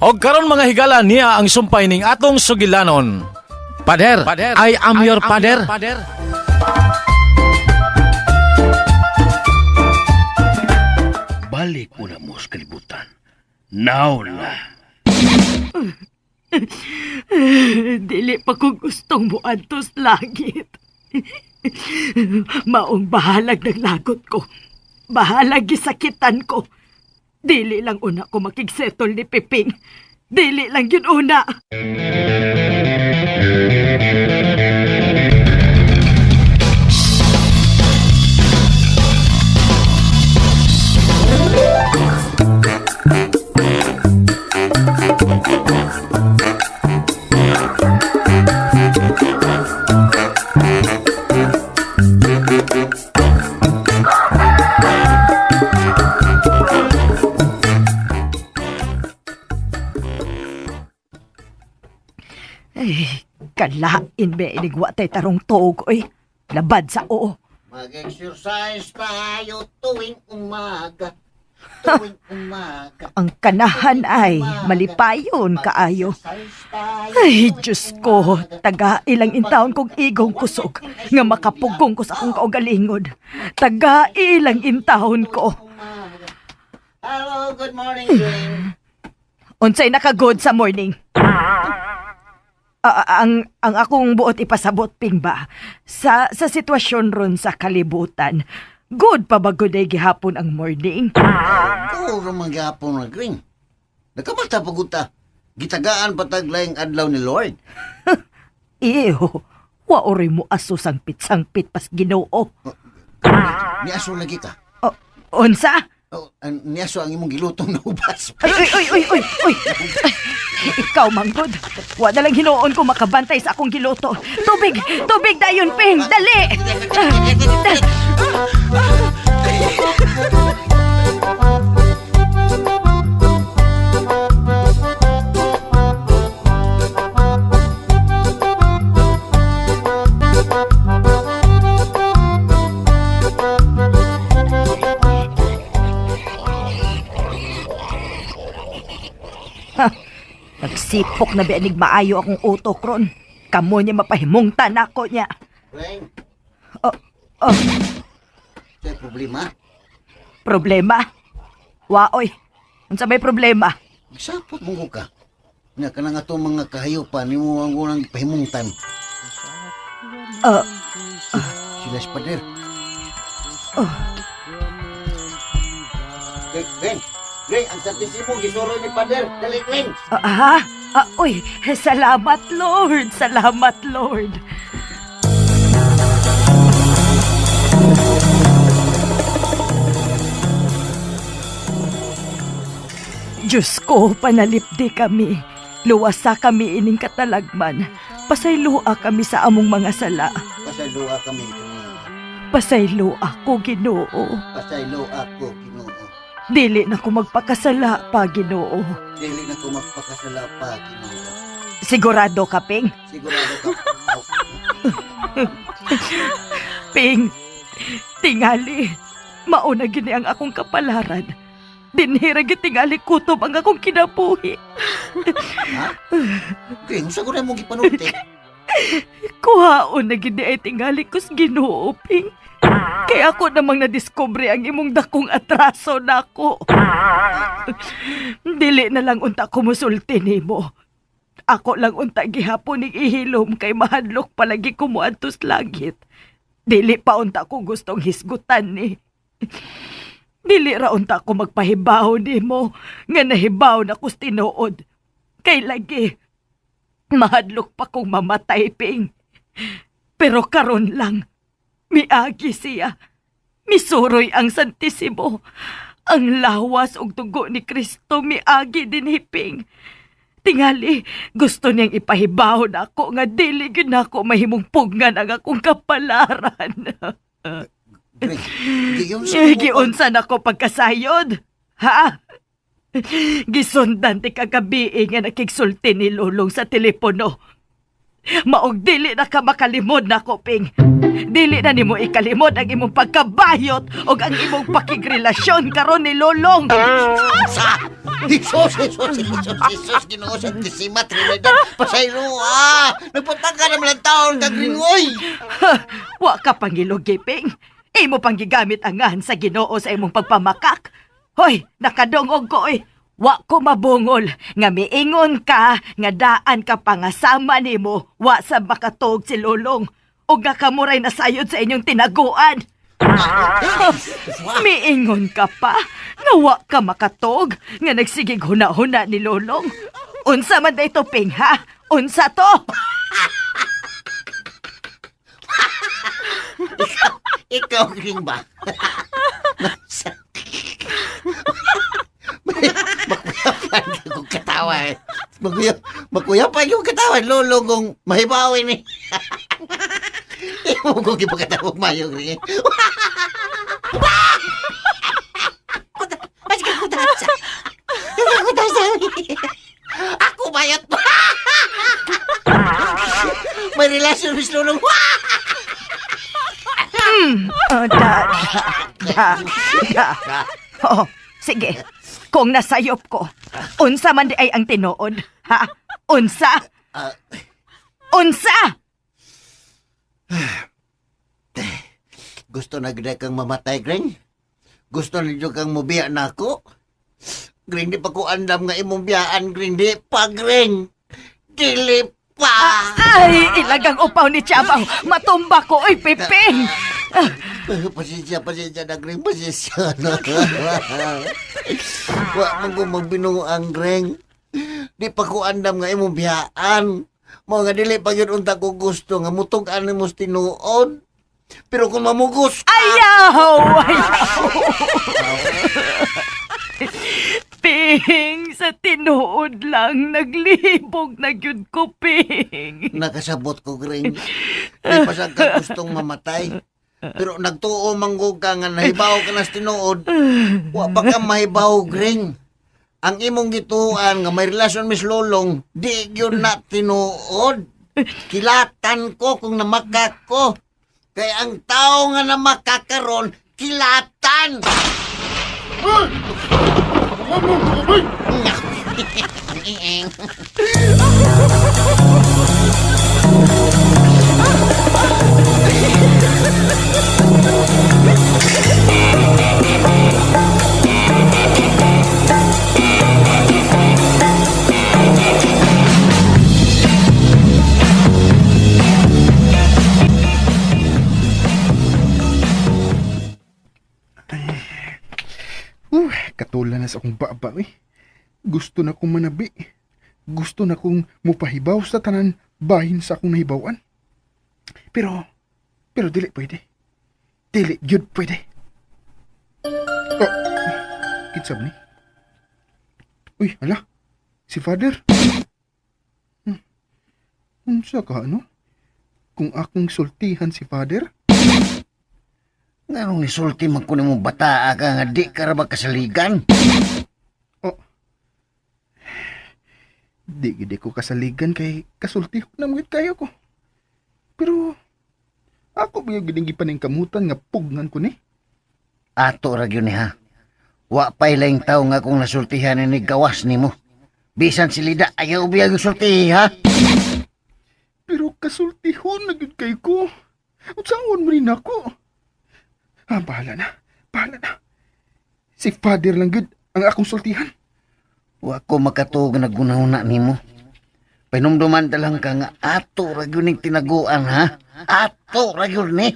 Og karon, mga higala, niya ang sumpay ning atong sugilanon. Pader, I am your pader. Balik mo na mo sa kalibutan. Now na. Dili pa ko gustong muadtos langit. Maong bahalag ng lagot ko. Bahalag gisakitan ko. Dili lang una ko makigsettle ni Piping. Dili lang yun una. Ay, kalain ba inigwa tay tarong tuog, oy. Labad sa oo. Mag-exercise tayo tuwing umaga. Tuwing umaga. Ang kanahan ay malipayon kaayo. Mag-exercise tayo Ay, tuwing Diyos ko, umaga. Taga ilang intawon kong igong kusog nga makapugong ko sa akong kaugalingon. Taga ilang intawon ko. Umaga. Hello, good morning, Jane. Unsay naka-good sa morning? Ang akong buot ipasabot, Ping, ba sa sitwasyon ron sa kalibutan. Good pa ba good ay gihapon ang morning? Go ra man gihapon na green. Nakabalta paguta. Gitagaan patag laing adlaw ni Lord. Iyo, wa oray mo aso sangpit-sangpit pas Ginoo. Niaso lagi ka. O, unsa? Oh, niaso ang imong gilutong na ubas. Ay, ay, ay, ay, ay, ay. Ay, ikaw, manggod. Wa na lang hinuon ko makabantay sa akong giluto. Tubig! Tubig dayon, Ping! Dali! Nagsipok na bianig maayo akong utok ron. Kamo niya mapahimungtan ako niya. Green, Oh, oh, say problema. Problema? Waoy, unsa may problema? Gisapot mo ko ka. Nga kanang atong mga kahayupan nimo ang unang pahimungtan. Sila si Pader. Oh. Glenn, Glenn, Glenn, ang santisimo gisuroy ni Pader. Dali, Glenn. Ah, ah, ah, uy, salamat Lord, salamat Lord. Diyos ko, panalipdi kami. Luwasa kami ining katalagman. Pasayloa kami sa among mga sala. Pasaylo kami, Ginoo. Pasayloa ko, Ginoo. Pasaylo ako, Ginoo. Dili na ko magpakasala pa, Ginoo. Dili na ko magpakasala pa, Ginoo. Sigurado ka, Ping? Sigurado ka. Oh, Ping, tingali, mauna gini ang akong kapalaran. Dinhira gyud tingali kutob ang akong kinabuhi. Ha? Glenn, unsa ko na mo gipanulti? Kuhaon na gini ay tingali kus Ginoo, Ping. Kaya ako namang nadiskubre ang imong dakong atraso nako. Dili na lang unta ko musulti nimo. Ako lang unta gihapon ning ihilom kay mahadlok palagi ko moadtos langit. Dili pa unta ko gustong hisgutan ni. Dili ra unta ko magpahibaw nimo nga nahibaw na kus tinuod. Kay lagi mahadlok pa kong mamatay, Ping. Pero karon lang, miagi siya. Misuroy ang Santisimo. Ang lawas og dugo ni Kristo miagi din, Ping. Tingali, gusto niyang ipahibaw na ako nga dili gyud nako mahimong pugnan ang akong kapalaran. Glenn, giunsa mo pa- Giunsa nako pagkasayod. Ha? Gisundan ti kagabi nga nakigsulti ni Lulong sa telepono. Maog dili na ka makalimod na ko, Ping. Dili na nimo ikalimod ang imong pagkabayot o ang imong pakigrelasyon karon ni Lolong. Sa! Jesus, Jesus, Jesus, Jesus, Ginoo sa Tisima, Trinidad, pasaylo, ah! Nagpatang ka naman ang taon ka, Green, oy! Wa ka pangilog, Ping. Imo pang gigamit ang ngahan sa Ginoo sa imong pagpamakak. Hoy, nakadungog ko oy. Wa ko mabungol nga miingon ka nga daan ka pangasama nimo wa sa makatog si Lolong o nga kamuray nasayod sa inyong tinaguan. Miingon ka pa nga wa ka makatog nga nagsigig huna-huna ni Lolong. Unsa man day to, Ping, ha? Unsa to? Ikaw, Green ba? Makuyapan kong katawa eh. Makuyapan yung katawa. Lolo kong mahibawin eh. Imo kong ipagkatawag mayo, Green. Ako bayat pa! May relasyon, Miss Lulong. Oh, da, da, da, da. Oo, sige. Kung nasayop ko, unsa man di ay ang tinuod, ha? Unsa? Ah. Unsa? Gusto na gid kang mamatay, Green? Gusto na gyud kang mubiya na ako? Green, di pa ko andam nga imong biyaan, Green. Di pa, Green. Dili pa. Ay, ilagang upaw ni Chabaw. Matumba ko, oy, Piping. Pasensya, pasensya na, Green. Pasensya na. Wa man ko magbinuang, Green. Di pa ko andam nga imong biyaan. Mao nga dili pa gyud unta ko gusto nga mutug-an nimo sa tinuod. Pero kung mamugos ka, Ayaw! Ayaw! Ping, sa tinuod lang, naglibog na gyud ko, Ping. Nakasabot ko, Green. Di pa sa ka gustong mamatay. Pero nagtuo manggug ka nga nahibaw ka na sa tinuod. Wa pa ka mahibaw, Green. Ang imong gituan nga may relasyon mis Lolong, di yun na tinuod. Kilatan ko kung namakak ko. Kay ang tao nga namakakaron, kilatan! Katulad na sa akong baba eh. Gusto na kong manabi. Gusto na kong mupahibaw sa tanan bahin sa akong nahibawan. Pero, pero dili pwede. Dili gyud pwede. Oh, kinsab ni? Uy, hala. Si Father. Unsa ka ano? Kung akong sultihan si Father? Nganong nisulti man ko nimo bataa ka nga di ka ra ba kasaligan? Oh. Di gid ko kasaligan kay kasulti na mga kayo ko. Pero ako ba yung gining gipaningkamutan nga pugnan ko ni? Ato ra gyud ni ha. Wa pay laing tawo nga akong nasultihan ni gawas nimo. Bisan si Lida ayaw biyag sulti ha. Pero kasultihon na gyud kay ko. Unsaon mo rin ako? Ah, bahala na. Bahala na. Si Father lang gyud ang akong sultihan. Wa ko makatuog nga nagunahuna nimo. Panumduman ta lang ka nga ato ra gyud ning tinaguan ha. Ato ra gyud ni.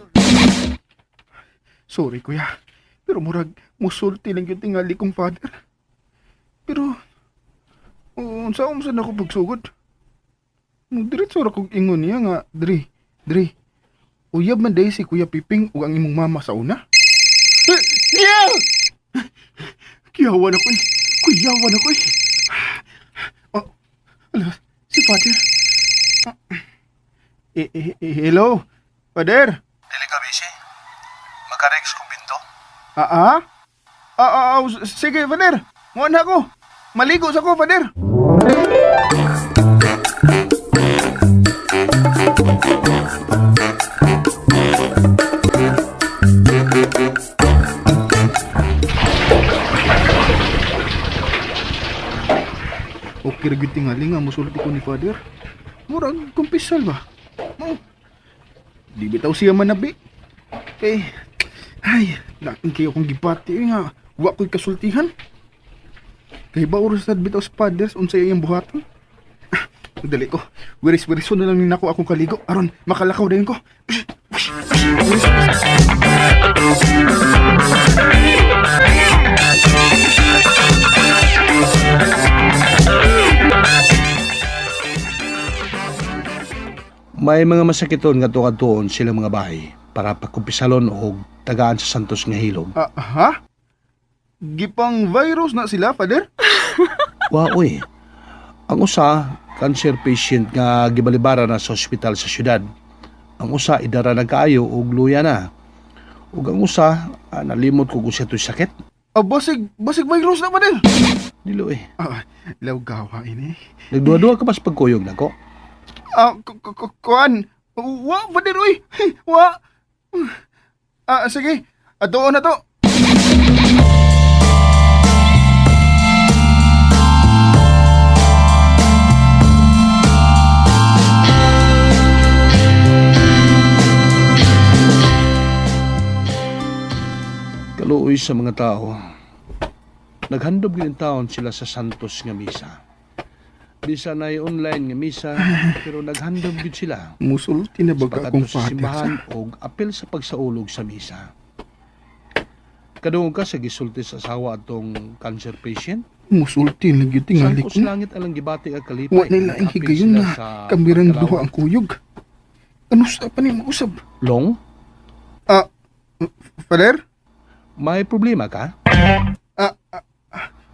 Sorry kuya. Pero murag musulti lang gyud tingali kong father. Pero unsa unsa na ako pagsugod? Diretso ra kog ingon niya nga diri, diri. Uyab man day si Kuya Piping ug ang imong mama sa una. Eh, yeah! Kuyawan ako eh. Kuyawan ako eh. Oh, ala, si father. Ah. Eh, eh, eh, hello, father. Dili ka busy? Magka-rex kong binto? Ah, ah? Ah, ah, ah, sige, Father. Muan na ako. Maligo sa ko, Father. Okay ra gyud tingali nga musulti ko ni Father. Murag kumpisal ba? Mao. Di bitaw siya manabi. Kay ay, lain kayo kong gibati eh, nga wa ko'y kasultihan. Kay ba oras sad bitaw sa Fathers unsay iyang buhaton? Ah, dali ko. Wiris-wiris na lang ni nako akong kaligo aron makalakaw dayon ko. May mga masakiton nga tuon silang mga bahay para pagkumpisalon og tagaan sa Santos nga hilom. Ah, ha? Gipang virus na sila, Father? Wa oy. Ang usa cancer patient nga gibalibara na sa ospital sa syudad. Ang usa idara na kaayo og luya na. Ug ang usa nalimot ko kung siya to'y sakit. Ah, basig virus na, Father. Dilo eh. Ah, lawgawa ini. Nagduha-duha ka pa sa pagkuyog nako. Ah, kuan. Wa, Father, uy. Wa. Ah, sige. Adoon na to. Kaluoy sa mga tao. Naghandob gyud taon sila sa Santos nga misa. Bisa na online nga misa, pero naghandob gyud sila. Musulti na baga Pagkadto akong sa father. simbahan og apel sa pagsaulog sa misa. Kadungog ka sa gisulti sa asawa atong cancer patient. Musulti lang gyud tingali Sangkos ko. langit alang gibati ang kalipay. Wa nila ang Nag-apil higayon sila na sa kamirang pagkalawat. duha ang kuyog. Ano sa pa ni mausab? Long, Ah, Father? may problema ka? Ah,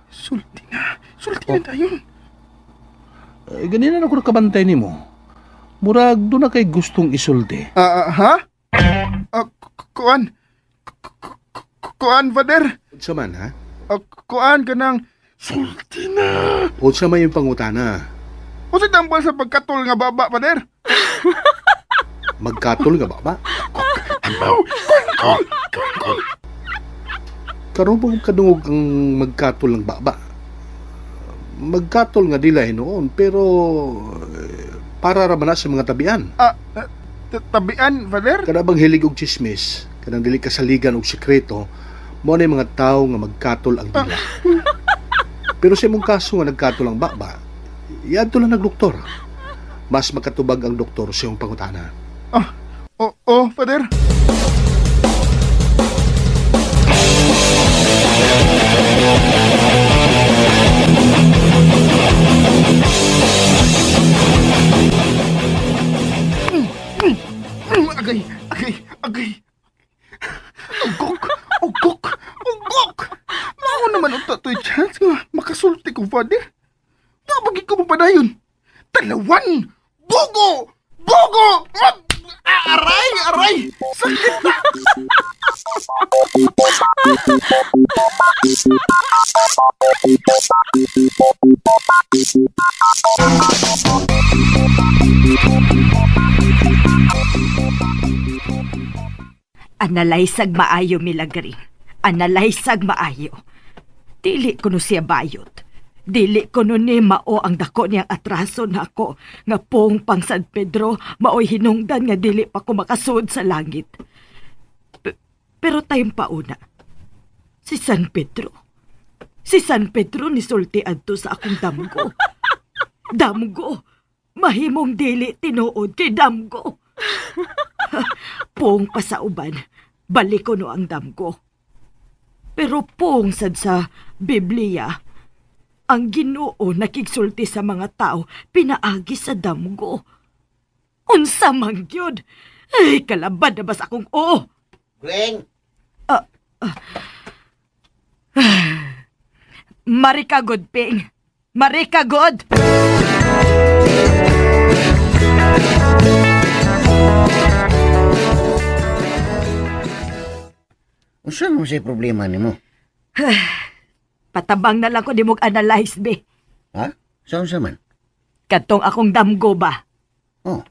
sulti na. Sulti na tayo. Eh, ganina na ko nakabantay nimo. Murag doon na kay gustong isulti. Ah, ah, ha? Ah, kuan. Kuan, Father. Unsa man ha? Ah, kuan ka ng sulti na. Unsa man yung pangutana? Usa tambal sa pagkatol nga baba, Father. Magkatol nga ba ba? Karon po kadungog ang magkatol ng baba. Magkatol nga dila hinuon pero para ra man na sa mga tabian. Ah, ah, tabian, Father? Kada bang hilig og chismis, kanang dili kasaligan og sekreto, mo na yung mga tao nga magkatol ang dila. Pero sa imong kaso nga nagkatol ang baba, yadto lang nagdoktor. Mas makatubag ang doktor sa iyong pangutana. Ah, oh, oh, Father. Agay, agay, agay. Ugok, ugok, ugok. Mao naman unta to'y chance nga makasulti ko, Father. Nabagi ko mapadayon. Talawan! Bugo! Bugo! Ah, aray! Aray! Sakit na! Analaysag maayo, Milagring. Analaysag maayo. Dili ko no siya bayot. Dili ko no ni mao ang dako niyang atraso nako nga pong pang San Pedro maoy hinungdan nga dili pa ko makasuod sa langit. Pero tayong pauna. Si San Pedro. Si San Pedro nisulti adto sa akong damgo. Damgo. Mahimong dili tinuod kay damgo. Pong pasauban, balik ko no ang damgo. Pero pong sad sa Biblia, ang Ginoo nakigsulti sa mga tao pinaagi sa damgo. Unsa man gyud? Ay, kalabad na bas akong oo. Greng, Marika good, Ping. Marika good! unsa man say problema nimo? Patabang na lang ko di mong analyze, be. Ha? Sa unsa man? Katong akong damgo ba? Oh,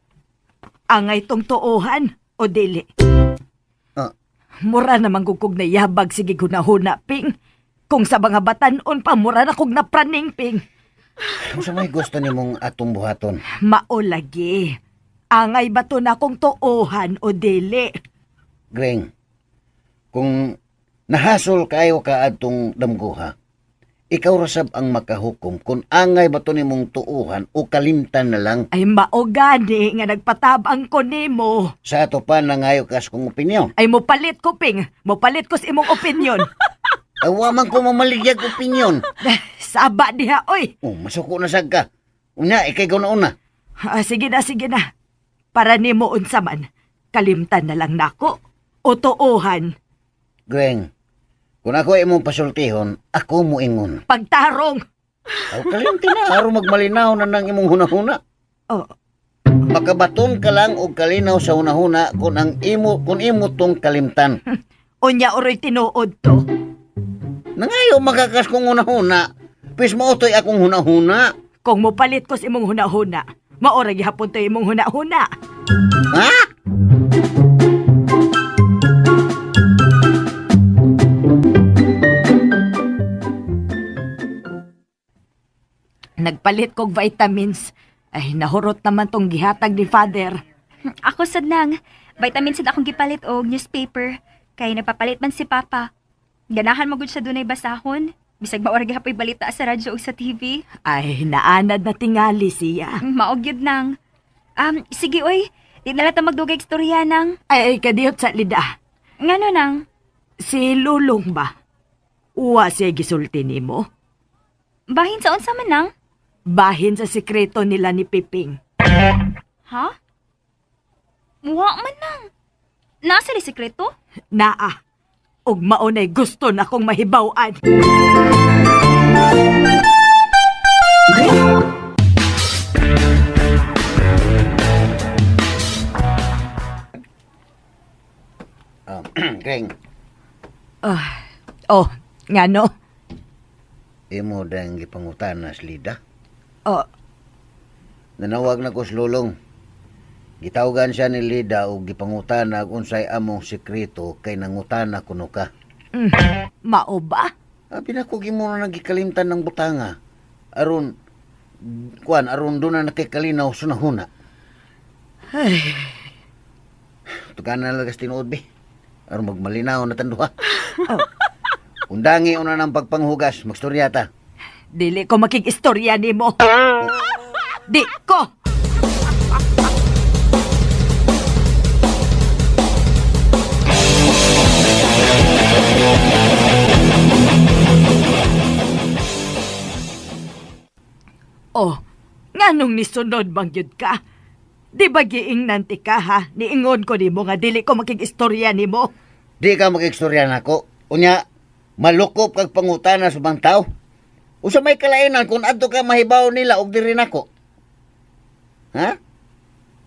Angay tong tuohan o dili? Ah. Mura naman gugkog na yabag sige gunahuna, Ping. Kung sa mga batanon pa, mura na kog napraning, Ping. Unsa may gusto nimong atong buhaton? Mao lagi. Angay ba to na kung tuohan o dili? Greng, kung nahasol kayo ka atong damguha, ikaw rasab ang makahukom kung angay ba to nimong tuuhan o kalimtan na lang. Ay mao gani nga nagpatabang ko nimo. Sa ato pa nangayo kas kong opinyon. Ay mopalit ko, Ping. Mopalit ko sa imong opinion. Awa man ko mamaligyag opinyon. Saba diha, oy. Oh, masuko na sad ka. Unya, ikay na una. Ah, sige na, sige na. Para nimo unsa man, kalimtan na lang nako. O tuohan. Greng, kung ako imong pasultihon, ako moingon. Pagtarong. Aw, kalimti na. Aron magmalinaw na ng imong hunahuna. Oh, Makabaton ka lang og kalinaw sa hunahuna kung ang imo kung imo tong kalimtan. unya oroy tinuod to. Nangayo makakas kong hunahuna. Pis mautoy akong hunahuna. Kung mopalit ko sa imong hunahuna, maora gihapon to imong hunahuna. Ha? Nagpalit kog vitamins. Ay, nahurot naman tong gihatag ni Father. Ako sad nang. Vitamin sad akong gipalit og newspaper. Kay nagpapalit man si Papa. Ganahan mo gud siya dunay basahon. Bisag maura gihapoy balita sa radyo ug sa TV. Ay, naanad na tingali siya. Mao gyud nang. Sige oy, di na lang ta magdugay og istorya nang. Ay, ay kadiyot sa lida. Ngano nang? Si Lulong ba? Uwa siya gisulti nimo. Bahin sa unsa man nang? Bahin sa sikreto nila ni Piping. Ha? Wa man nang. Nasa ni sikreto? Naa. Ug maunay gusto na kong mahibaw-an. Greng, Oh, ngano? imo dang gipangutana sa Lida. Oh, Nanawag na ko sa lulong. Gitawagan siya ni Lida og gipangutana kung unsay among sekreto kay nangutana kuno ka. mao ba? Abi na ko gimo na nagikalimtan ng butanga. Aron kuan aron doon na nakikalinaw sa nahuna. Ay, Tukanan na lagas tinuod be. Aron magmalinaw na tanduha. Undangi una ng pagpanghugas, magstorya ta. dili ko makig-istorya nimo. Di ko. Oh, nganong nisunod bang gyud ka? Di ba giingnan ti ka ha? Niingon ko nimo nga dili ko makig-istorya nimo. Di ka makikstorya nako. Unya, malukop kag pangutana sa ubang tao. Usa may kalainan kung adto ka mahibaw nila og diri nako. Ha?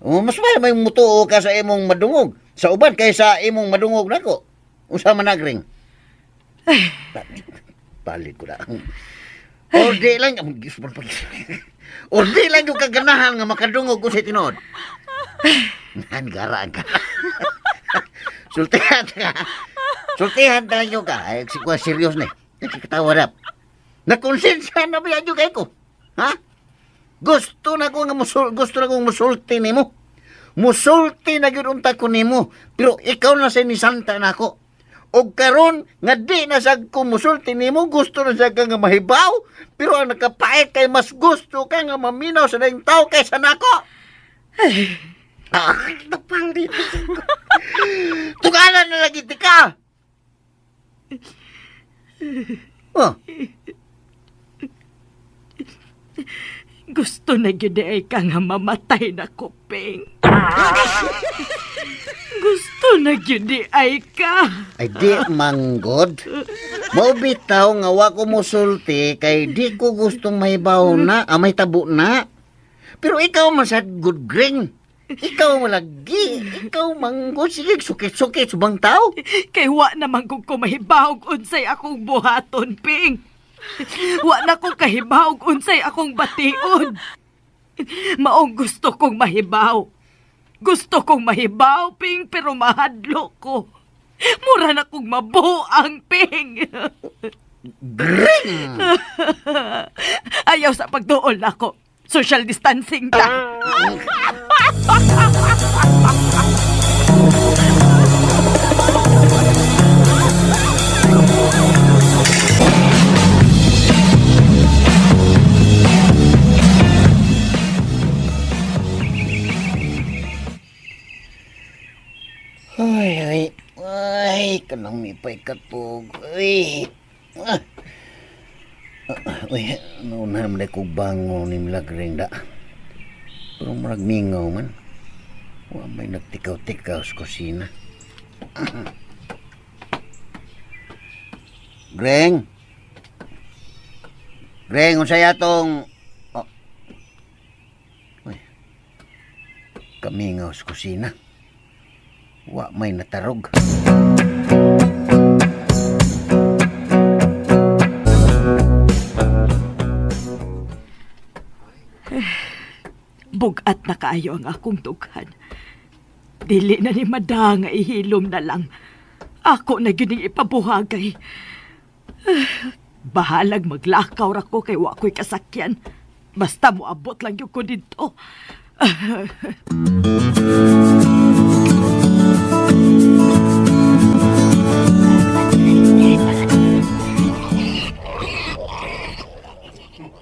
O, mas may mutuo ka sa imong madungog sa uban kaysa imong madungog nako. Usa man nagring. Palit ko na. Ordi lang Ordi lang yung kaganahan nga makadungog ko sa tinuod. Nan garaan ka. Sultihan ka. Sultihan tayo ka. Ay, si kuya serious na eh. Nakikatawa na. Nakonsensya na ba yan kay ko? Ha? Gusto na ko nga gusto na kong musulti nimo. Musulti na gyud unta ko nimo. Pero ikaw na sa ni Santa nako. Og karon nga di na sad ko musulti nimo, gusto na sad ka nga mahibaw, pero ang nakapait kay mas gusto ka nga maminaw sa daing tao kaysa nako. Ah, napalit. Tugalan na lagi ti ka. Oh, Gusto na gyud ay ka nga mamatay na kuping. Gusto na gyud ay ka. ay di manggod. Mao bitaw nga wa ko musulti kay di ko gustong mahibaw na, may tabo na. Pero ikaw masad good green. Ikaw malagi, ikaw manggod sige sukit-sukit subang tao. Kay wa naman kung kumahibawg unsay akong buhaton, Ping. Wa na kong kahibawg unsay akong bation. Maong gusto kong mahibaw. Gusto kong mahibaw, Ping, pero mahadlo ko. Mura na kong mabuang, Ping. Green! Ayaw sa pagduol nako. Social distancing ta. Ay, ay, ay, kanang mipay katog. Ay, ah. Ah, uy, nauna naman ay kog bango ni Milagring da. Pero murag mingaw man. Wa may nagtikaw-tikaw sa kusina. Greng! Greng, unsay atong... Oh. Uy, kamingaw sa kusina. Wa may natarog. Bugat na kaayo ang akong dughan. Dili na ni Mada nga ihilom na lang. Ako na gyud ning ipabuhagay. Bahalag maglakaw ra ko kay wa ko'y kasakyan. Basta moabot lang gyud ko didto.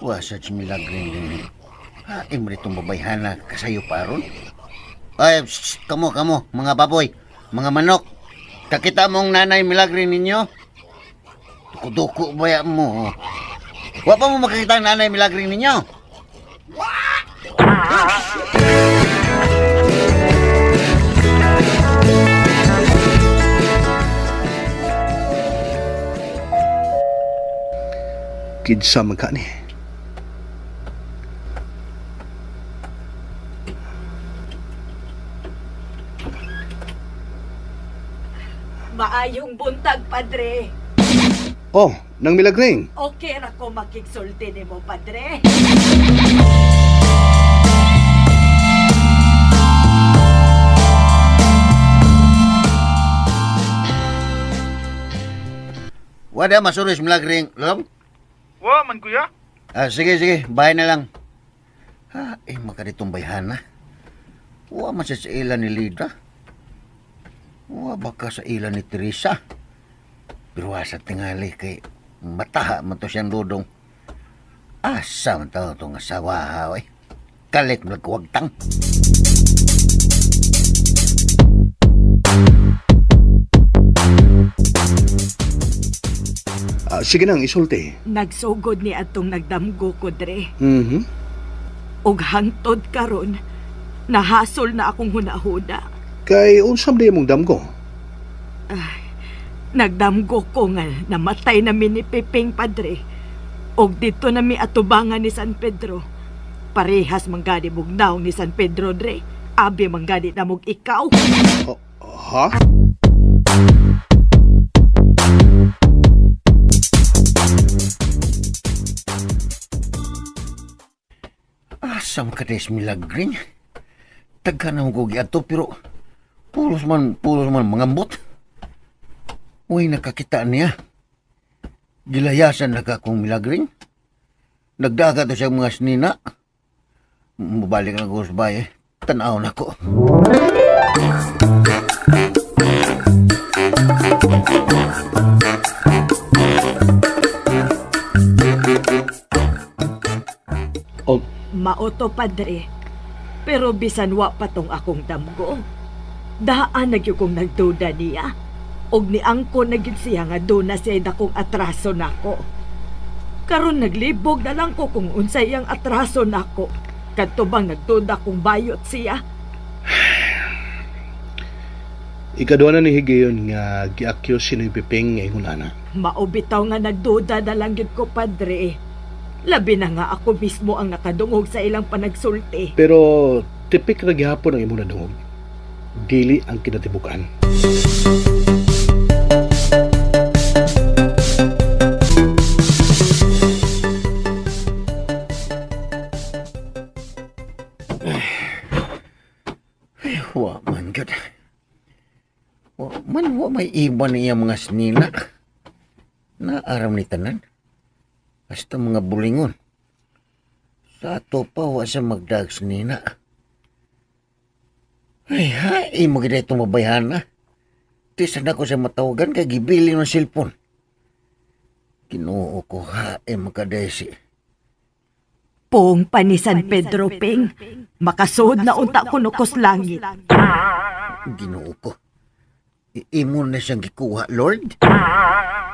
Wa sa milagring din. Ha, imri itong babayhana kasayo pa ron. Ay, psst, kamo, kamo, mga baboy, mga manok. Kakita mong nanay milagring ninyo? Duko-duko baya mo. Wa pa mo makikita ang nanay milagring ninyo? Kinsa man ka ni. Maayong buntag, Padre. Oh, nang Milagring. Okay ra ko makigsulti nimo, Padre. Wala masuris milagring, lom? Wa man kuya. Ah, sige, sige, bahay na lang. Ha, eh, makaditong bayhana. Wa man siya sa ila ni Lida. Wa baka sa ila ni Teresa. Pero asa tingali kay mataha man to siyang dudong. Asa man tao itong asawa, ha, oy. Kalit mo nagkuwagtang. Ah, sige nang isulti. Nagsugod ni atong nagdamgo ko, Dre. Mhm. Og hangtod karon, nahasol na akong hunahuna. Kay unsam di mong damgo. Nagdamgo ko nga namatay na mi ni Piping, Padre. Og dito na mi atubangan ni San Pedro. Parehas manggani mugnaw ni San Pedro, Dre. Abi manggani na mog ikaw. Oh, ha? Asa man ka des milagring? Tagka na mo ato pero pulos man mangambot. Uy, nakakita niya. Gilayasan na ka kong milagring. Nagdaga to siya mga sinina. Mabalik na ko sa bahay. Tanaw na ko. Oh, Maoto, Padre. Pero bisan wa pa tong akong damgo. Daan na gyud kong nagduda niya. Og niangko na gyud siya nga doon na siya dakong atraso nako. Karon naglibog na lang ko kung unsay iyang atraso nako. Kadto bang nagduda kong bayot siya? ikaduha na ni Higayon nga giakyos si Noy Piping nga ingon ana. Maubitaw nga nagduda na lang gyud ko, Padre. Labi na nga ako mismo ang nakadungog sa ilang panagsulti. Pero tipik ra gihapon ang imong nadungog. Dili ang kinatibukan. Ay, wa man gud. Wa man wa may iba niya mga sinina. Na Naaram ni tanan. Hasta mga bulingon. Sa ato pa, wa sa magdags nina. Ay, ha, imo gid itong mabayhana. Di sana ko siya matawagan kay gibili ng cellphone. Ginoo ko ha, eh makadesi. Pong pa ni San Pedro Ping, makasud na unta kuno kos langit. Ginoo ko. Imo na siyang gikuha, Lord.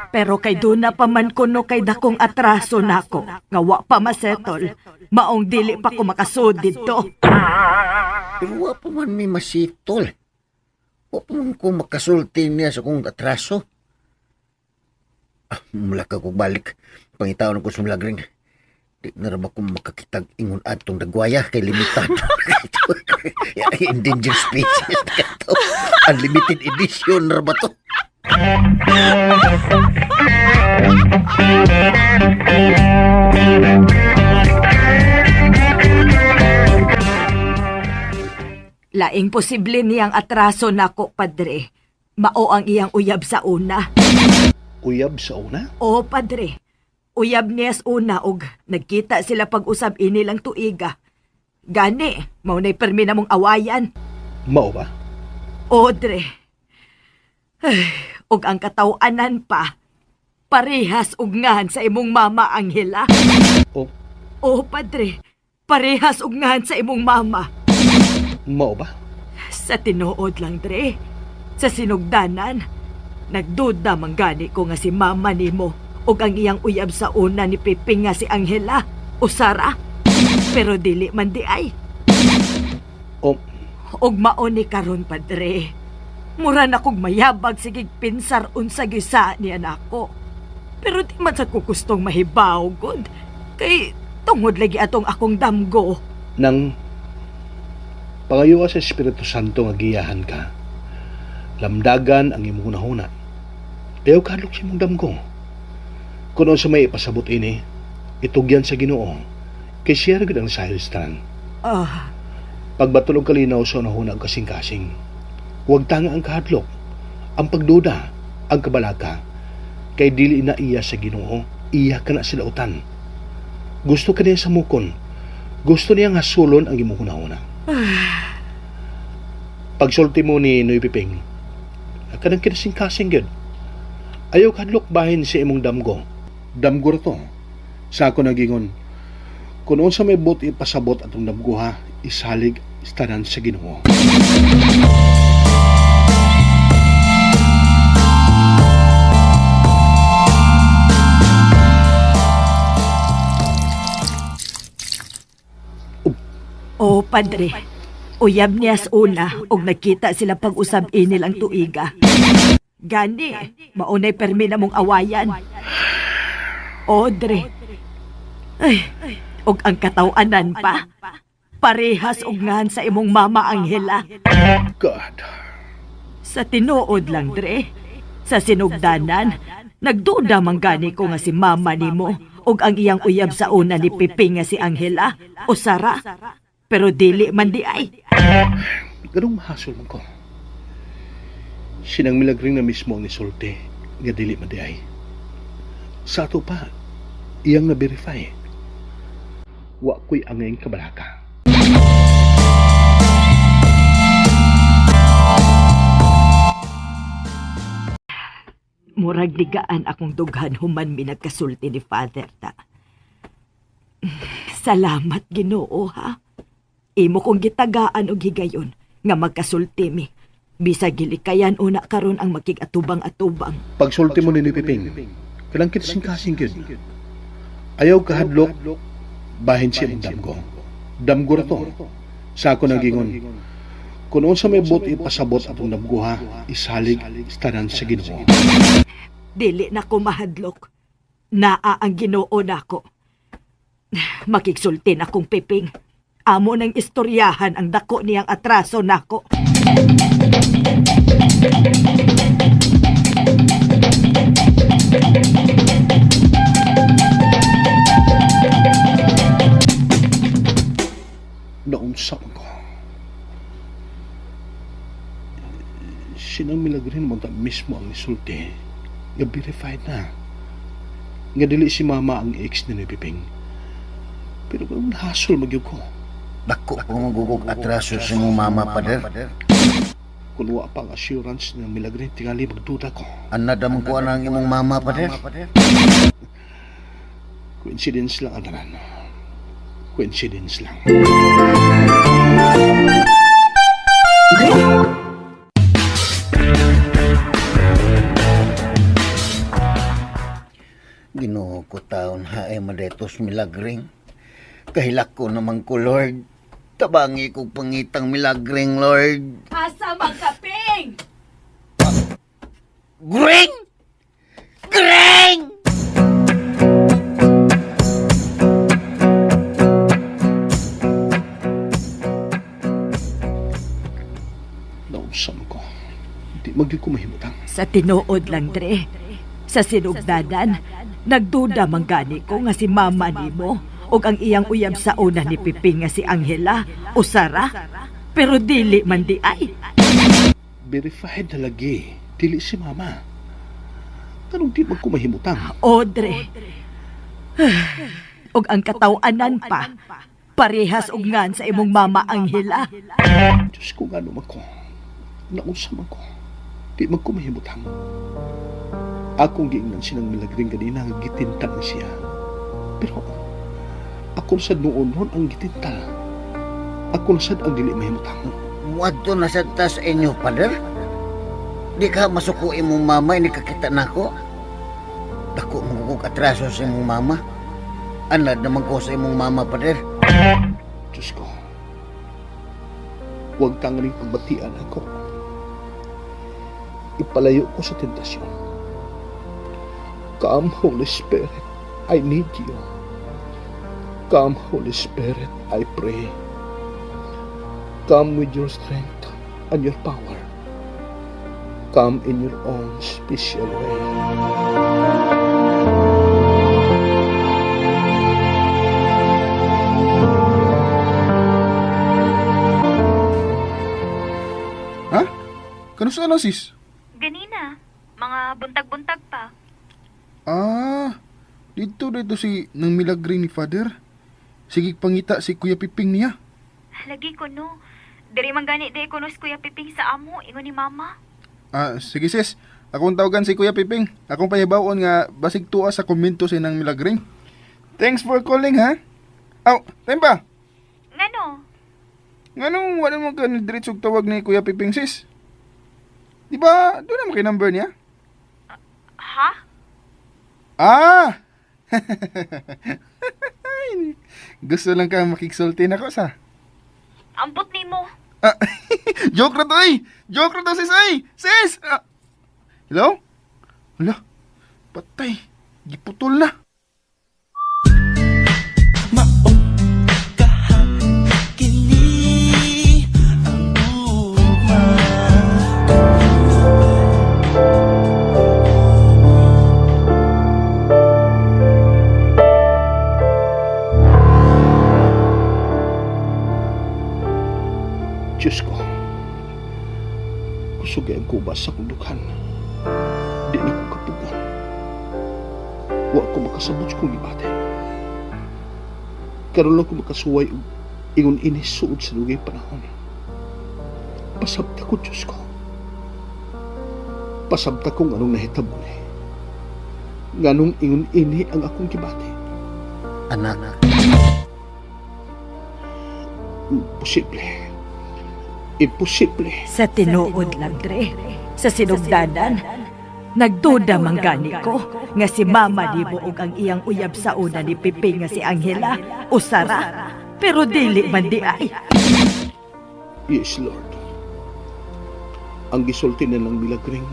Pero kay duna pa man kuno kay dakong atraso nako, nga wa pa masettle, maong dili pa ko makasud didto. Pero wa pa man may masitol. Wa pa man ko makasulti niya sa kong atraso. Ah, mula ka ko balik. Pangitaon ko sumlagring. Di na ra ba ko makakitag ingon atong dagwaya kay limitado. Endangered species na to. Unlimited edition ra ba to? Laing posible niyang atraso nako, padre. Mao ang iyang uyab sa una. Uyab sa una? Oo, padre. Uyab niya sa una og nagkita sila pag-usab ini lang tuiga. Gani, mao na'y permi na mong awayan. Mao ba? Odre. Ay, og ang kataw-anan pa. Parehas og ngahan sa imong mama, Angela. O, Oo, padre. Parehas og ngahan sa imong mama. mao ba? Sa tinuod lang, dre. Sa sinugdanan. Nagduda man gani ko nga si mama nimo ug ang iyang uyab sa una ni Piping nga si Angela o Sara. Pero dili man di ay. O, Og mao ni karon padre. Mura na kog mayabag sigig pinsar unsa gyud niya nako. Pero di man sa ko gustong mahibaw gud. Kay tungod lagi atong akong damgo. Nang pangayo ka sa Espiritu Santo nga giyahan ka. Lamdagan ang imong hunahuna. Ayaw kahadlok sa imong damgo. Kung sa may ipasabot ini, itugyan sa Ginoo. Kay siya ra gud ang sahil sa tanan. Ah, Pagbatol og kalinaw sa hunahuna ang kasing-kasing. Huwag tanga ang kahadlok, ang pagduda, ang kabalaka. Kay dili na iya sa Ginoo, iya ka na sila utan. Gusto ka niya samukon. Gusto niya nga sulon ang imong hunahuna. Pagsulti mo ni Noy Piping, kanang kinasing-kasing gyud. Ayaw kahadlok bahin sa imong damgo. Damgo ra to. Sa ako nagingon, kung unsa may bot ipasabot atong damgo ha, isalig sa tanan sa Ginoo. Oh, padre. Uyab niya sa una og nagkita sila pag-usab ini lang tuiga. Gani, maunay permi na mong awayan. Odre. Ay, og ang kataw-anan pa. Parehas og ngahan sa imong mama Angela. God. Sa tinuod lang, Dre. Sa sinugdanan, nagduda man gani ko nga si mama nimo og ang iyang uyab sa una ni Piping nga si Angela o Sara. Pero dili man di ay. Ganong mahasol man ko. Sinang milagring na mismo ang isulti nga dili man di ay. Sa ato pa, iyang na-verify. Wa ko'y angayng kabalaka. Murag digaan akong dughan human mi nagkasulti ni Father ta. Salamat Ginoo ha. Imo kong gitagaan og higayon nga magkasulti mi. Bisag gilikayan una karon ang makig-atubang-atubang. Pagsulti mo ni Piping, kanang kinsing-kasing gyud. Ayaw kahadlok, bahin siya ang damgo. Damgo ra to. Sa ako nagingon, kung unsa may bot ipasabot atong damgo ha, isalig sa tanan sa Ginoo. Dili na ko mahadlok. Naa ang Ginoo nako. Makigsulti na kong Piping. Amo ng istoryahan ang dako niyang atraso nako. Naunsa man ko. Sinang milagrin mo ta mismo ang isulti. Nga verified na. Nga dili si mama ang ex ni Piping. Pero kung hasol magyud ko. Dako ko magugog atraso sa imong mama, pader. Kung wa pa ang assurance ng Milagring, tingali magduda ko. Anad man ko ang imong mama, pader. Coincidence lang ang tanan. Coincidence lang. Ginoo ko taon hae madetos Milagring. Kahilak ko naman ko, Lord. Tabangi kog pangitang Milagring, Lord. Asa man kaping? Gring! Gring! Nausam ko. Di magyud ko mahimutang. Sa tinuod lang, Dre. Sa sinugdanan, nagduda man gani ko nga si mama nimo ug ang iyang uyab sa una ni Piping nga si Angela o Sara. Pero dili man di ay. Verified na lagi. Dili si mama. Tanong di mag kumahimutang. Odre. Ug ang kataw-anan pa, parehas og ngan sa imong mama Angela. Diyos ko nga naman ko. Nausam ako. Di mag kumahimutang. Akong giingnan sinang Milagring ganina nga gitintal na siya. Pero ako sad noon noon ang gitintal. Ako na sad ang dili mahimutang. Muadto na sad ta sa inyo, pader. Di ka masuko imong mama, ini kakita nako. Dako magugog atraso sa imong mama. Anad naman ko sa imong mama, pader. Diyos ko. Huwag tangaling pagbatian ako. Ipalayo ko sa tentasyon. Come, Holy Spirit, I need you. Come, Holy Spirit, I pray. Come with your strength and your power. Come in your own special way. Ha? Kano na, sis? Ganina, mga buntag-buntag pa. Ah, dito dito si nang Milagring ni Father. Sige pangita si Kuya Piping niya. Lagi ko no. Diri man gani di ko no si Kuya Piping sa amo, ingon ni Mama. Ah, sige sis. Akong tawagan si Kuya Piping. Akong pahibawon nga basig tuwa sa komento sa nang Milagring. Thanks for calling ha. Aw, time pa. Ngano? Nganong wala mo ka diretso tawag ni Kuya Piping sis? Di ba, doon naman kay number niya? Ha? Ah! Gusto lang ka makiksulti na ko sa. Ambot nimo. Ah, joke na to eh! Joke na to sis ay! Sis! Ah. Hello? Hala, patay. Giputol na. Diyos ko. Kusog ang kubas sa akong dughan. Di na ko kapugan. Wa ko makasabot sa kong gibate. Karon lang ko makasuway og ingon ini suod sa dugay panahon. Pasabta ko, Diyos ko. Pasabta ko nganong nahitabo ni. Nganong ingon ini ang akong gibate. Anak, Imposible. Imposible. Sa tinuod lang, Dre. Sa sinugdanan, nagduda man gani ko nga si mama nimo ug ang iyang uyab sa una ni Piping nga si Angela o Sara. Pero dili man di ay. Yes, Lord. Ang gisulti nilang Milagring,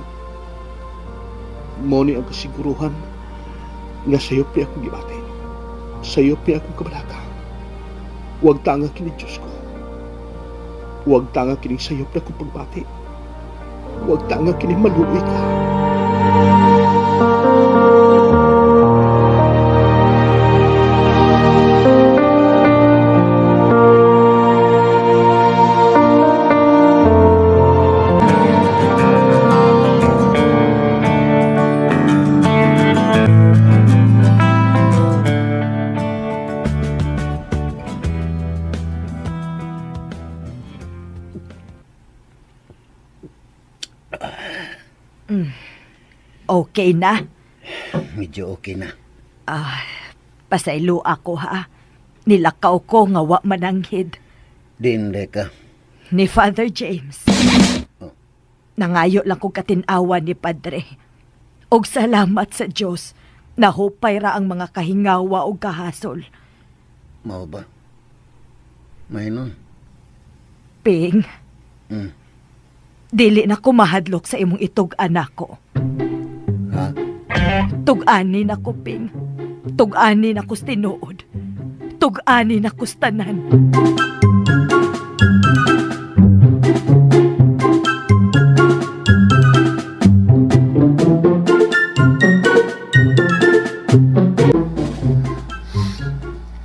mo ni ang kasiguruhan nga sayo pi akong gibati. Sayo pi akong kabalaka. Huwag tanga kini Diyos ko. Huwag tanga kini sayop na akong pagbati. Huwag tanga kini maluoy ka. Okay na. Medyo okay na. Pasaylo ako ha. Nilakaw ko nga wa mananghid Din, Reka. ni Father James. Nangayo lang kong katinawa ni Padre. Og salamat sa Dios. Nahupay ra ang mga kahingawa og kahasol. Mao ba? May nun. Ping, dili na ko mahadlok sa imong itug-an ako. Ha? Tug-ani na ko, Ping. Tug-ani na ko tinuod. Tug-ani na ko tanan.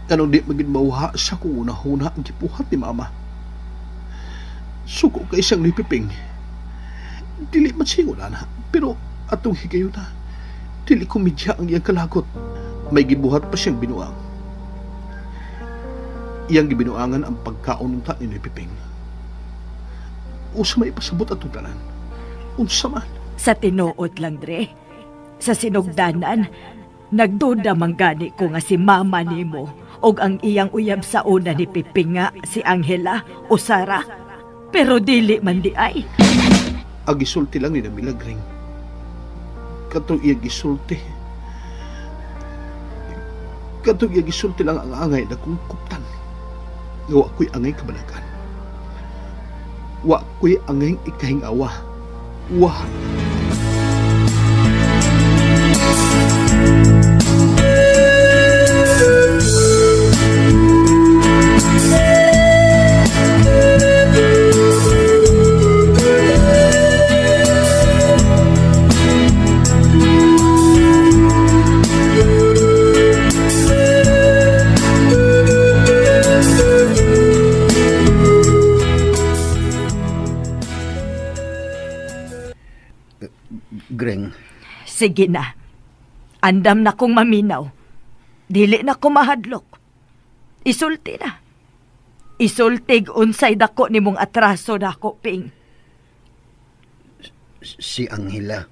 Kanong di magid mauha sa kung una-huna ang gipuhat ni mama. Suko kay siyang nipiping. Dili man siya na, pero atong higayon na. Dili komedya ang iyang kalagot. May gibuhat pa siyang binuang. Iyang gibinuangan ang pagkaon unta ni Piping. Usa may ipasabot atong tanan. Unsa man. Sa tinuod lang, Dre. Sa sinugdanan, nagduda man gani ko nga si mama nimo og ang iyang uyab sa una ni Pipinga, si Angela o Sara. Pero dili man di ay. Ang gisulti lang ni Milagring. Katong iya gisulti. Katong iya gisulti lang ang angay na kong kuptan. Nga wa ko'y angay kabalakan. Wa ko'y angay ikahingawa. Wa. Greng, Sige na. Andam na kong maminaw. Dili na ko mahadlok. Isulti na. Isultig unsay dako nimong atraso nako, Ping. si Angela.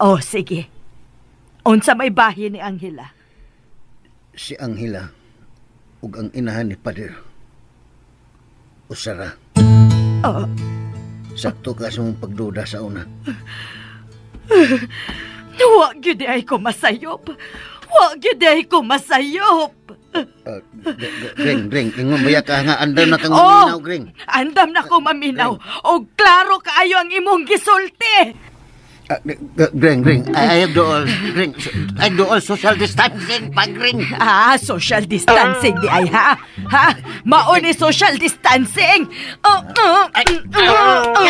Oh, sige. Unsa may bahin ni Angela? Si Angela ug ang inahan ni Pader. Usara. Oh. Sakto ka sa mong pagduda sa una. Wa gyud ay ko masayop. Wa gyud ay ko masayop. Greng, Greng, ingon ba ka nga andam na kang maminaw, Greng. Andam na ko maminaw. Og klaro kaayo ang imong gisulti. Greng, Greng, ay dool, Greng, ay dool social distancing pa, Greng. Ah, social distancing di ay ha. Ha? Mao ni social distancing. Oh, oh, oh, oh,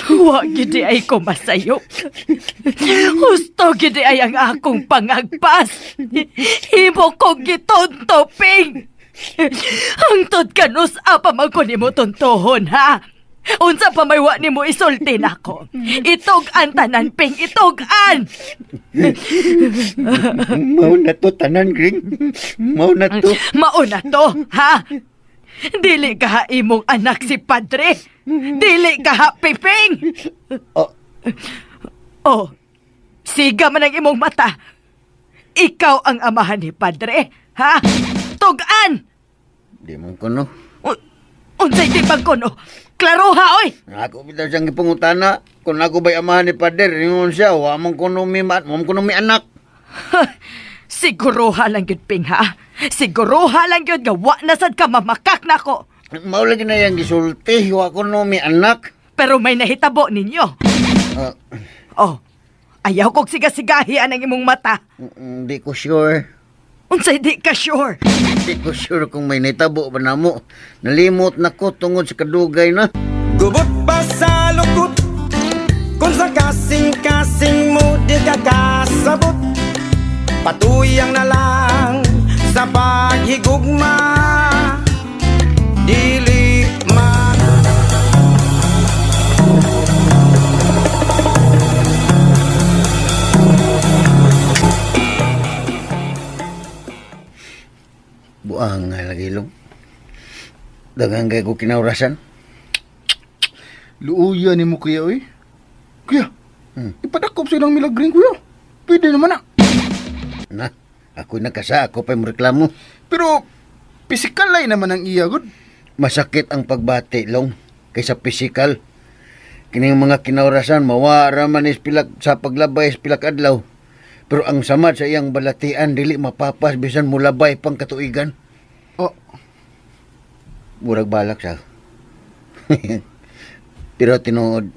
Wa gid ay ko masayop. Husto gid ay ang akong pangagpas. Himo ko gitonto, Ping. Hangtod kanus apa man ko nimo tontohon, ha? Unsa pa may wa nimo isulti nako. Itug-an tanan, Ping, itug-an. Mao na to, tanan, Greng. Mao na to. Mauna to, ha? Dili ka ha imong anak si Padre. Dili ka ha, Piping. Oh. Oh, siga man ang imong mata. Ikaw ang amahan ni Padre, ha? Tugan! Di man ko, no. Unsay di bang kuno? Klaro ha, oy! Ako bitaw siyang gipangutana. Kung ako ba'y amahan ni Pader, ingon siya, wa man kuno mi wa man kuno mi anak. Siguruha lang yun, Ping, ha? Siguruha lang yun nga wa na sad ka mamakak nako. Mao lagi na yang gisulti, wa kuno mi anak. Pero may nahitabo ninyo. Oh, ayaw kog sigasigahi ang imong mata. Di ko sure. Unsay di ka sure? Di ko sure kung may nitabo ba namo. Nalimot na ko tungod sa kadugay na. Gubot pa sa lukot, Kung sa kasing-kasing mo di ka kasabot, patuyang na lang sa paghigugma. Dili man. Buang nga lagi long. Daghang kay ko kinaurasan. Luuya ni mo kuya, oy. Kuya, ipadakop silang milagring kuya. Pwede naman na. Na, ako'y nakasa, ako pa'y reklamo. Pero, pisikal ay naman ang iya, god. Masakit ang pagbati, long, kaysa pisikal. Kining mga kinaurasan, mawara man is pilak, sa paglabay is pilak adlaw. Pero ang samad sa iyang balatian, dili mapapas bisan mulabay pang katuigan. Oh, Murag balak sa. Pero tinuod,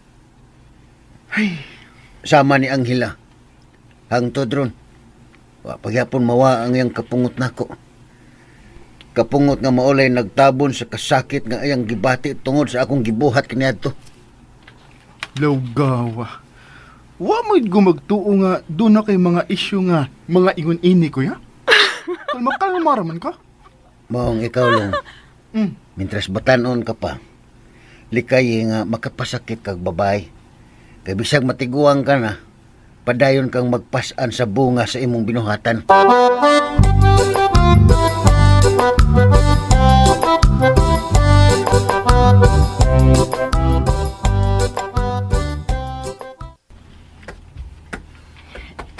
ay, sama ni Angela. Hangtod ron. Wa pagyapon mawa ang iyang kapungot nako. Kapungot nga maulay nagtabon sa kasakit nga iyang gibati tungod sa akong gibuhat kaniadto. lawgawa. Wa mo'y gumagtuo nga doon na kay mga isyu nga mga ingon ini, kuya. Kalma-kalma raman ka. Maong ikaw lang. Mintras batanon ka pa, likay nga makapasakit kag babay. Kay bisag matiguang ka na, padayon kang magpasan sa bunga sa imong binuhatan.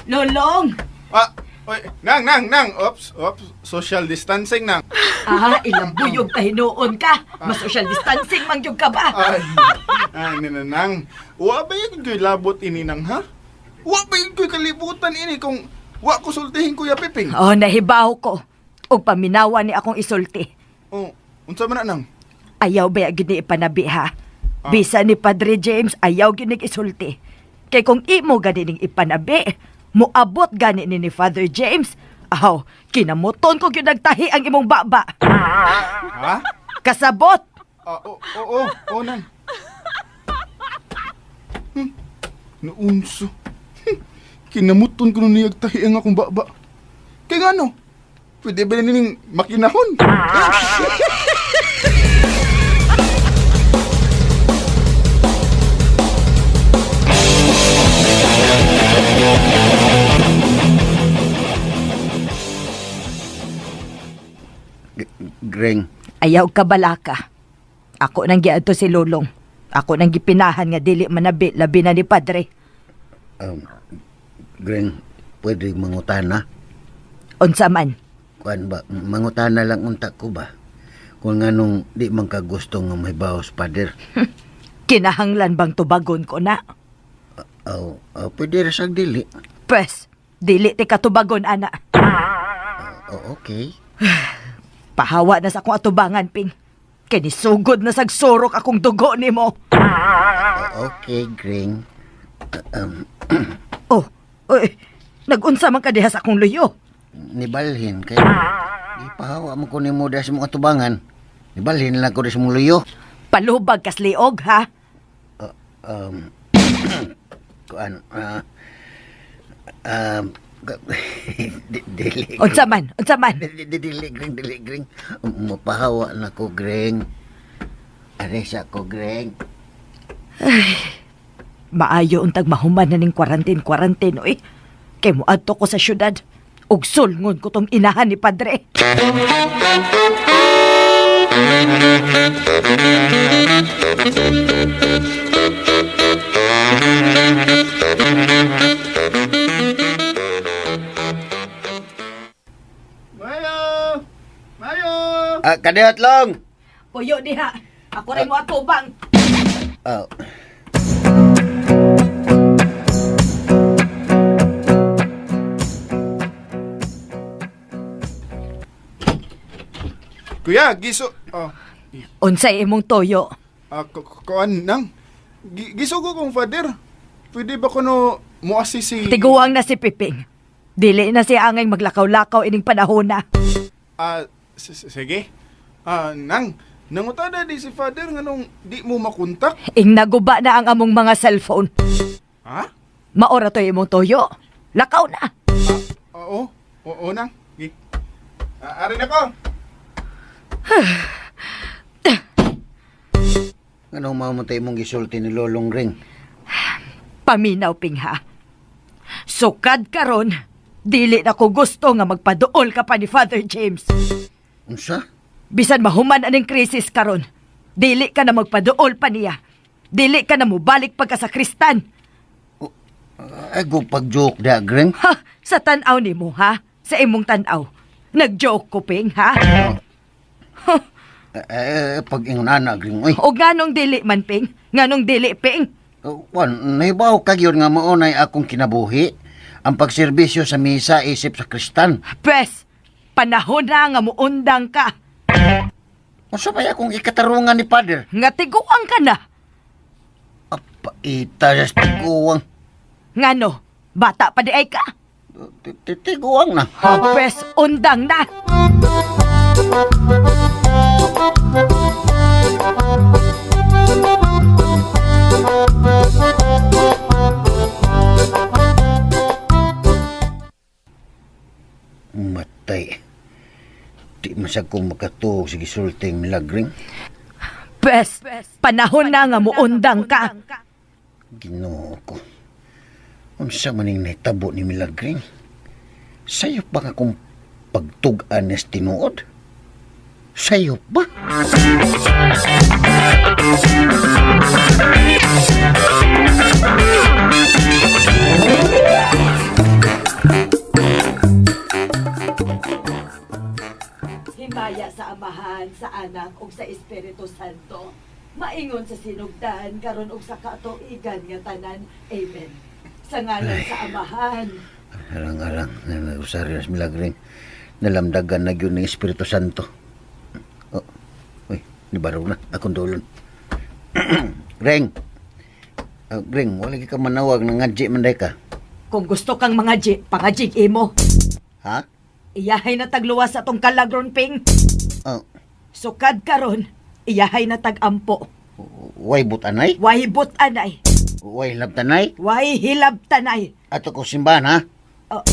Lolong! Ah, oy, nang, nang, nang. Ops, ops. Social distancing, nang. Ah, ilang buyog ta hinuon ka. Mas social distancing man gyud ka ba? Ay, ay, nana, nang. Wa ba yun ko'y labot ini, nang, ha? Wa ba yun ko'y kalibutan ini kung wa ko sultihin Kuya Piping? Oh, nahibaw ko. Og paminawa ni akong isulti. Oh, unsa man na, nang? Ayaw ba gyud ni ipanabi ha? Bisa ni Padre James ayaw gyud ning isulti. Kay kung imo gani ning ipanabi, moabot gani ni Father James. Aw, kinamuton ko gyud nagtahi ang imong baba. Ha? Kasabot. Ah, oo, oo, oo, nang. Naunso. Kinamuton ko nun niyag tahi ang akong baba. Kaya nga no, pwede ba nining makinahon? Greng, Ayaw ka balaka. Ako nang giadto si Lolong. Ako nang gipinahan nga dili manabi labi na ni Padre. um, Greng, pwede mangutana? Unsa man? Kuan ba, mangutana lang unta ko ba? Kung nganong di man ka gusto nga may bawas, pader. Kinahanglan bang tubagon ko na? Aw, aw, pwede ra sag dili. Pwes, dili ti katubagon ana. Oh, okay. Pahawa na sa akong atubangan, Ping. Kay nisugod na sagsurok akong dugo nimo. Oh, okay, Greng. Um, Oh, oy, nagunsa man ka diha sa akong luyo. Nibalhin kay ipahawa mo ko nimo dahil sa mong atubangan. Nibalhin lang ko dahil sa mong luyo. Palubag kas liog, ha? Um, kuan, um, dili. Unsa man, unsa man. Dili, Greng, dili, Greng. Mapahawa na ko, Greng. Aresa ko, Greng. Maayo untag mahuman na ning quarantine quarantine oy. Kay moadto ko sa syudad. Ug sulngon ko tong inahan ni Padre. Mayo! Mayo! Ah, kadihat lang! Puyo diha. Ako rin mo atubang. Ah, Kuya, giso... Oh, Unsay imong toyo? ah, kuan, nang. Gisugo kong father. Pwede ba kuno mo si... Tiguang na si Piping. Dili na siya angay maglakaw-lakaw ining panahon na. Ah, sige. Ah, nang, nangutada di si father nganong di mo makontak. Ing naguba na ang among mga cellphone. Ha? Maora to imong toyo. Lakaw na. Oo. Oo nang. Gi. Ah, ari na ko. Ano mamatay mong gisulti ni Lolong Ring? Paminaw, Ping, ha? Sukad karon, dili na ko gusto nga magpaduol ka pa ni Father James. Unsa? Bisan mahuman aning krisis karon, dili ka na magpaduol pa niya. Dili ka na mubalik pagkasakristan. Ay, go pag-joke da, Gring. Ha, sa tan-aw nimo ha? Sa imong tan-aw. Nag-joke ko, Ping, ha? Eh, pag ingon ana, Gring, oy. O nganong dili man, Ping? Nganong dili, Ping? Wan, nahibaw ka gyud nga maunay akong kinabuhi. Ang pagserbisyo sa misa isip sa kristan. Pwes, panahon na nga muundang ka. Unsa ba akong ikatarungan ni Father? Nga tiguang ka na. Apaita sa tiguang. Ngano, bata pa di ay ka. Tiguang na. Pwes, undang na. Matay. Di man sa kong makatuog sa gisulting milagring. Pwes, panahon na nga muundang ka. Ginoo ko. Unsa man ning nahitabo ni Milagring? Sayo pa nga kung pagtug-an ni tinuod? Sayo ba? Himaya sa Amahan, sa Anak, ug sa Espiritu Santo. Maingon sa sinugdan, karon ug sa katuigan nga tanan. Amen. Sa ngalan sa Amahan, Arang-arang, nag-usari na si Milagring. Nalamdagan na yun ng Espiritu Santo. Oh, uy, nibaro na. Akong dulon. Reng! Reng, wala ka manawag na ngadji man day ka. Kung gusto kang mga G, pangajig imo. Ha? Iyahay na tagluwas sa tong kalagron, Ping. Oh, Sukad karon, iyahay na tag-ampo. way butanay? Way but anay, Way labtanay? way hilab tanay. Ato ko simbahan, ha? Oh.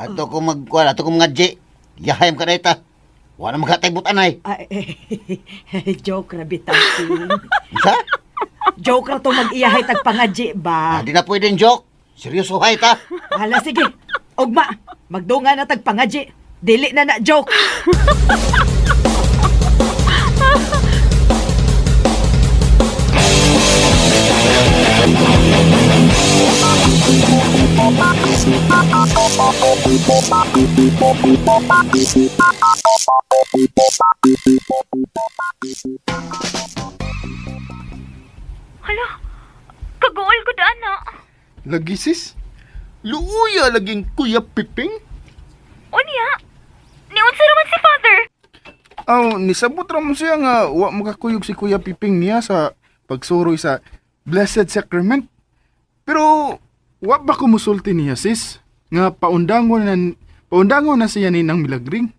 Ato ko magkuhan, ato ko mga Yahayam ka na ita. Wala magkatay butanay. Ay, joke ra bitaw, Ping. Sa? Joke ra to mag-iyahay tag pangaji ba? Ah, di na pwedeng joke. Seryoso hay ta. Hala, sige. Ugma, magdunga na tag pangaji. Dili na na joke. Hala, kaguol ko daan na. Lagi sis. Luuya laging Kuya Piping. Unya, niunsa raman si Father. Aw, nisabot ra mo siya nga wa makakuyog si Kuya Piping niya sa pagsuroy sa Blessed Sacrament. Pero wa ba ko musulti niya sis nga paundangon na siya ni nang milagring.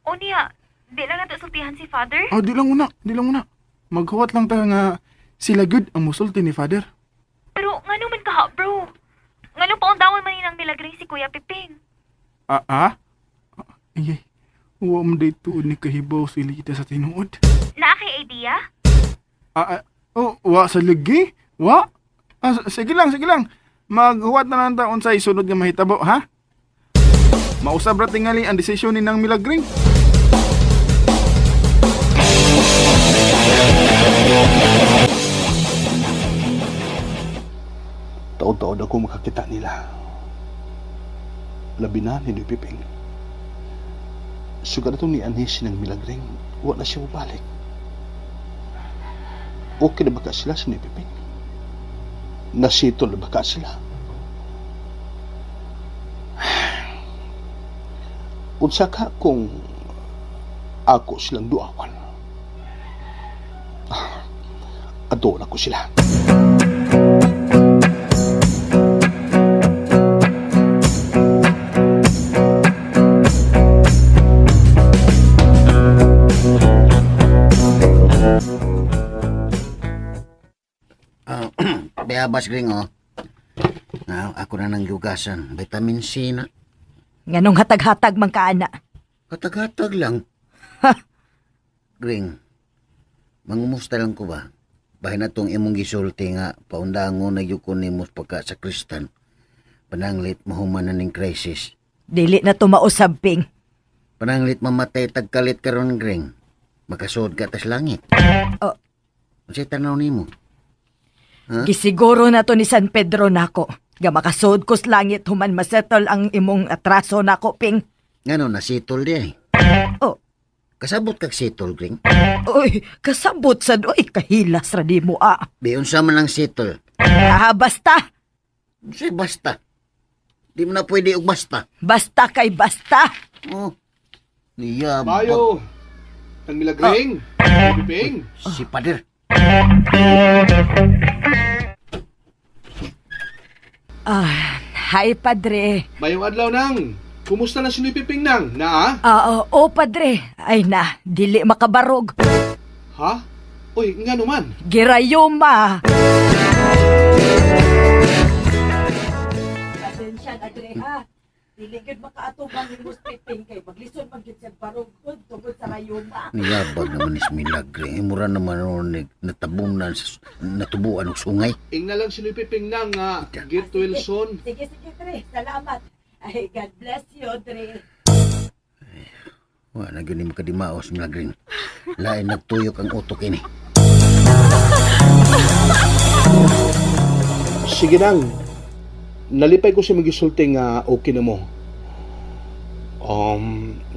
Unya, di lang nato sultihan si Father. Ah, di lang una, di lang una. Maghuwat lang ta nga sila gud ang musulti ni Father. Pero ngano man kaha, bro? Ngano paundangon man ninang milagring si Kuya Piping? Ah, ah? Ay, ay. Wa man day tuod ni kahibaw si Lita sa tinuod. Naa kay idea? Ah, ah, oh, wa sa lagi? Wa? Ah, sige lang, sige lang. Maghuwat na lang ta unsay sunod nga mahitabo, ha? Mausab ra tingali ang desisyon ni nang Milagring. Taod-taod ako makakita nila. Labi na ni Noy Piping. Sugad itong ni Anis ng Milagring, wala siya mabalik. Okay na ba ka sila sa Noy Piping? Nasito na ba ka sila? Unsa ka kung ako silang duawan? Adoon ako sila. Ah, bayabas, Gring, oh. Na, ako na nang yugasan. Vitamin C na. Nganong hatag-hatag man ka ana. Hatag-hatag lang. Gring, mangumusta lang ko ba? Bahin na tong imong gisulti nga paundangon na yun ko nimo pagka sa kristan. Pananglit mahuman na ning crisis. Dili na tumausab, Ping. Pananglit mamatay tagkalit karon Gring. Makasuod ka tas langit. Oh. Unsay tanaw nimo? Ha? Gisiguro na to ni San Pedro nako. Nga makasuod ko sa langit human masettle ang imong atraso nako, Ping. Ngano nasitol di ay. Oh. Kasabot kag sitol, Gring. Uy, kasabot sad oy, kahilas ra di mo ah. Bi unsa man ang sitol? Ah, basta. Unsay basta? Di mo na pwede og basta. Basta kay basta. Oh. Niya. Mayo! Ang milagring! Ah. Ping! Si Pader. Ah, hi padre. Mayong adlaw nang! Kumusta na si Noy Piping nang? Naa? Ah, oh, oh, padre. Ay na, dili makabarog. Ha? Uy, nga naman. Girayuma. Pasensya na dre ha. Dili gyud makaatubang ni Piping kay maglisod man gyud sa barog tungod sa rayuma. Niyabag naman is milagre. Eh, mura naman noon natabunan sa natubuan og sungay. Ingna lang si Noy Piping nang nga. Get Wilson. Sige, sige, Dre. Salamat. Ay, God bless you, Dre. Wa na gyud ni makadimaos milagring. Lain nagtuyok ang utok ini. Sige nang. Nalipay ko sa magisulti nga okay na mo.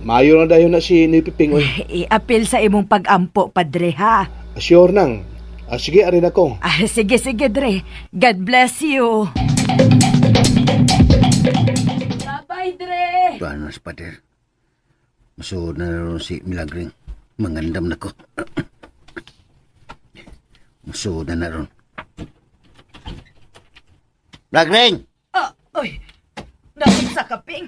Maayo na dayon na si Noy Piping oy. Iapil sa imong pag-ampo, Padre, ha? Sure nang. Ah, sige, arin ako. Ah, sige, sige, Dre. God bless you. Bye-bye, Dre. Paano si Pader? Masuod na ron si Milagring. Mangandam na ko. Masuod na na ron. Milagring! Ah, oy. Naunsa ka, Ping?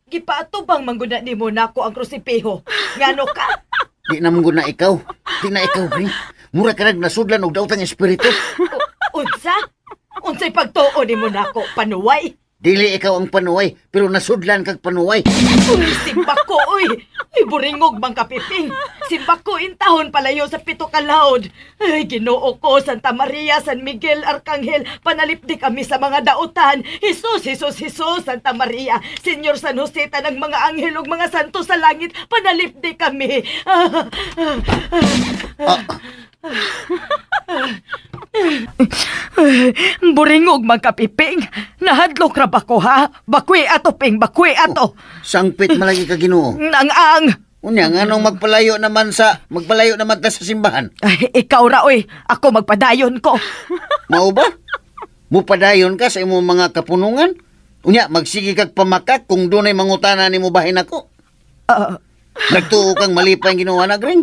Gipaatubang mangguna nimo nako ang krusipiho. Ngano ka? Di na mong na ikaw. Di na ikaw, Gring. Mura ka nag nasudlan og daotang espiritu. Unsa? Unsay pagtuo nimo nako, panuway? Dili ikaw ang panuway, pero nasudlan kag panuway. Uy, simbako, uy! Uy, buringog bang kapiping? Simbako intahon palayo sa pito kalaod. Ay, ginoo ko, Santa Maria, San Miguel, Arcangel, panalipdi kami sa mga dautan. Jesus, Jesus, Jesus, Santa Maria, Senyor San Jose, tanang mga anghel ug mga santo sa langit, panalipdi kami. Ah, ah, ah. Buringog man kapiping. Nahadlok ra ba ko ha? Bakwi ato ping, bakwi ato. Sangpit malagi ka Ginoo. Nang ang. Unya nganong magpalayo naman ta sa simbahan. Ay, ikaw ra oy. Ako magpadayon ko. Mao ba? Mupadayon ka sa imong mga kapunungan? Unya magsige kag pamakak kung dunay mangutana nimo bahin ako. Ah, Nagtuo kang malipay ang Ginoo na Gring.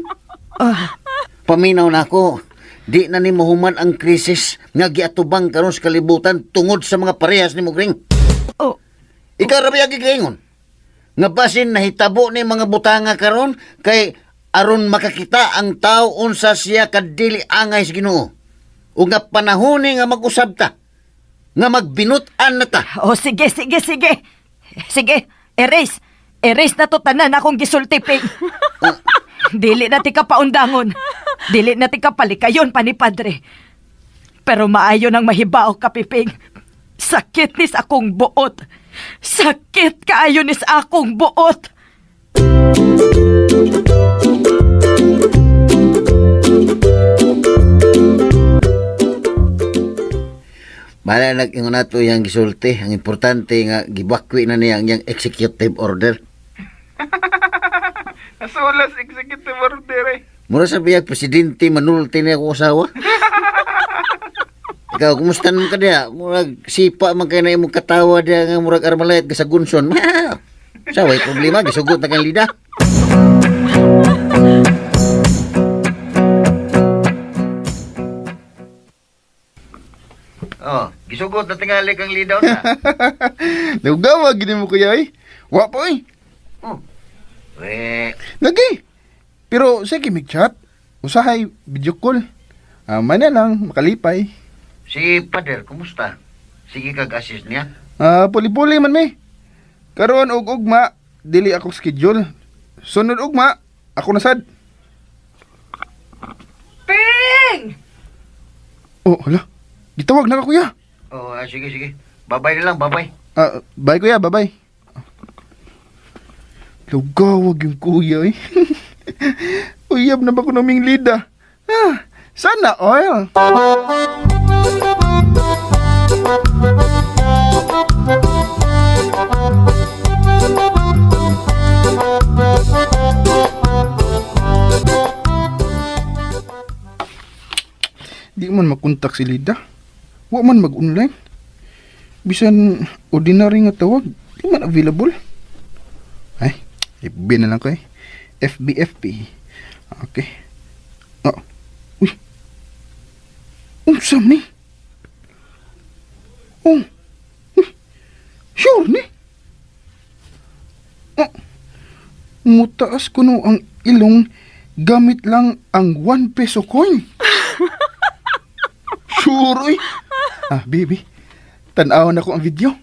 ah, Paminaw na ako. Di na nimo human ang krisis nga giatubang karon sa kalibutan tungod sa mga parehas nimo Gring. oh, Ikaw ra ba giingon? Nga basin nahitabo ni mga butanga karon kay aron makakita ang tao unsa siya kadili angay sa Ginoo. Ug nga panahon ni nga mag-usab ta. Nga magbinut-an na ta. oh, sige, sige, sige. Sige, erase. Erase na to tanan akong gisulti, Ping. Dili na ti ka paundangon. Dili na ti ka palikayon pa ni Padre. Pero maayo nang mahibaw ka, Piping. Sakit nis akong buot. Sakit kaayo nis akong buot. Bahala nag-ingon nato yang gisulti. Ang importante nga gibakwi na niya ang iyang executive order. Nasulas executive order eh. Mura sa biyag, presidente, manulti niya ako asawa. Ikaw, kumusta naman ka diya? Murag sipa man kayo na imong katawa diya nga murag armalite ka sa gunson. Sa way problema, gisugot na kang lida. Oh, gisugot na tingali kang lidaw na. Lugaw, gini mo kuya eh. Wa po eh. Oh. We, Lagi. Pero sige, mig chat. Usahay, video call. Ah, may na lang, makalipay. si Pader, kumusta? Sige kag assist niya. Ah, puli-puli man mi. Karon og ugma, dili ako schedule. Sunod ugma, ako na sad. Ping! Oh, hala. Gitawag na ka kuya. Oh, sige sige. Babay na lang, babay. Ah, bye kuya, bye-bye. Lugawag yung kuya eh. Uyab na ba ko naming lida? Ah, sana oil. Di man makontak si Lida. Wa man mag-online. Bisan ordinary nga tawag, di man available. Ay, FB na lang ko eh. FB, FB. Okay. Oh. Uy. Unsa man ni? Oh. Uy. Sure ni? Oh. Mutaas kuno ang ilong gamit lang ang 1 peso coin. Sure, uy. Ah, baby. Tan-aw na ko ang video.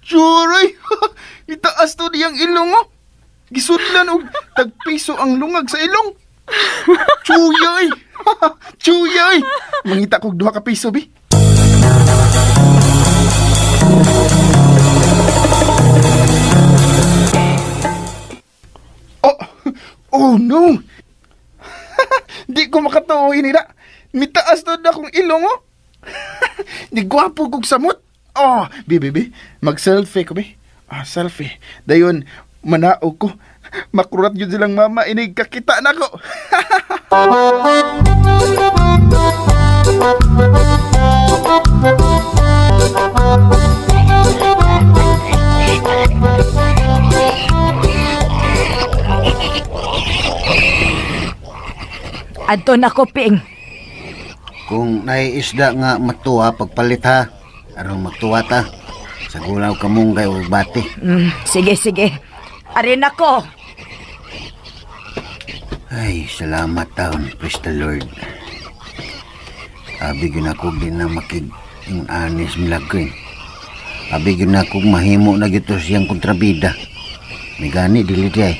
Sure, uy. Itaas to diyang ilong, oh. Gisudlan og tagpiso ang lungag sa ilong. Chuyay! Chuyay! Mangita kog 2 ka piso, bi. Oh, oh no! Di ko makatuo nila. Mitaas to na akong ilong, oh. Di gwapo kog samot. Oh, bi, bi, bi. Mag-selfie ko, bi. Ah, selfie. Dayon, manaog ko. Makurat yun silang mama, inig kakita na ko. Adto na ko, Ping. Kung naiisda nga matuwa pagpalit ha. Aron magtuwa ta. Sa gulaw ka mong kay ug bati. Sige, sige. Arin ako. Ay, salamat taon. Praise the Lord. Abi gyud ako di na makig yung anis milagro. Abi gyud na ako mahimo na gyud to siyang kontrabida. May gani dili di ay.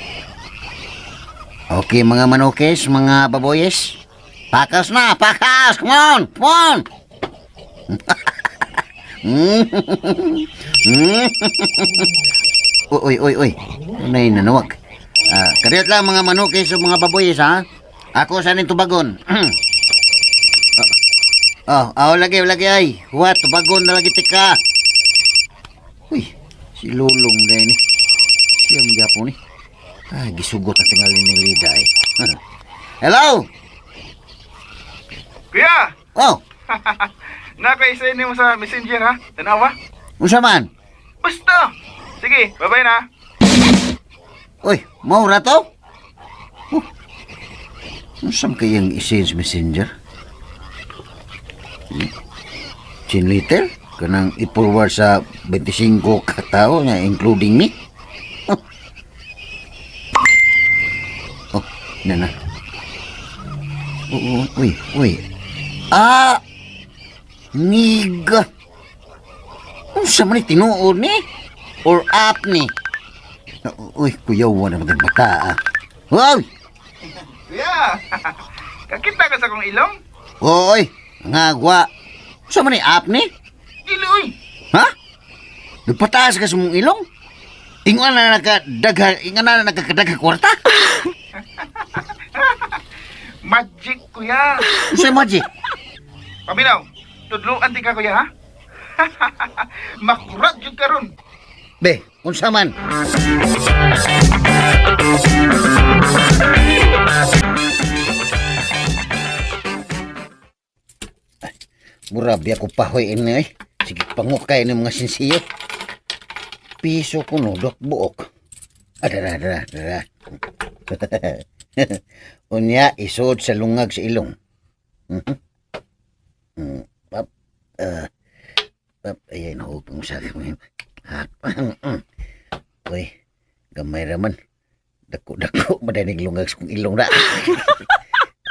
Okay mga manokes, mga baboyes. Pakas na, pakas! Come on, come on! Uy, uy, uy. Unay nanawag. Ah, kariyat lang mga manokes o mga baboyes ha. Ako sa ning tubagon. Oh, oh, lagi, lagi ay. Huwa, tubagon na lagi tika. Uy, si Lulong din ni. Siya magyapon ni. Ah, gisugot ang tingali ni Lida ay. Hello! Kuya! Oh, Nakaisa nimo sa messenger ha. Tanawa. unsa man? Basta! Sige, bye-bye na. Uy, mau ra to? Oh. Unsa man kayang i-send messenger? Chin liter? Kanang i-forward sa 25 katao nga including me? Oh. Oh, na na. Oh, uy, uy. Ah! Niga! Unsa man ni tinuod ni? Or app ni? Uy, kuyaw na maging bata ah. Uy! Kuya! Kakita ka sa akong ilong? Uy! Ngagwa! Unsa man ni app ni? Dili, uy! Ha? Nagpataas ka sa mong ilong? Ingon na nakadagha, ingon na nakakadagha kwarta? Magic, kuya! Unsa magic? Paminaw, tudluan di ka, kuya, ha? Makurat yun karon. Be, unsa man? Mura biya ko pahoy ini eh. Sige, pangukay ni mga sinsiyo. Piso ko no, dok buok. Ah, dara, dara, dara. Unya, isuod sa lungag sa ilong. Mhm. Pap, pap, ayan, hupong sa akin. Uy, Gamay raman. Dako-dako madanig lungag sa kong ilong na.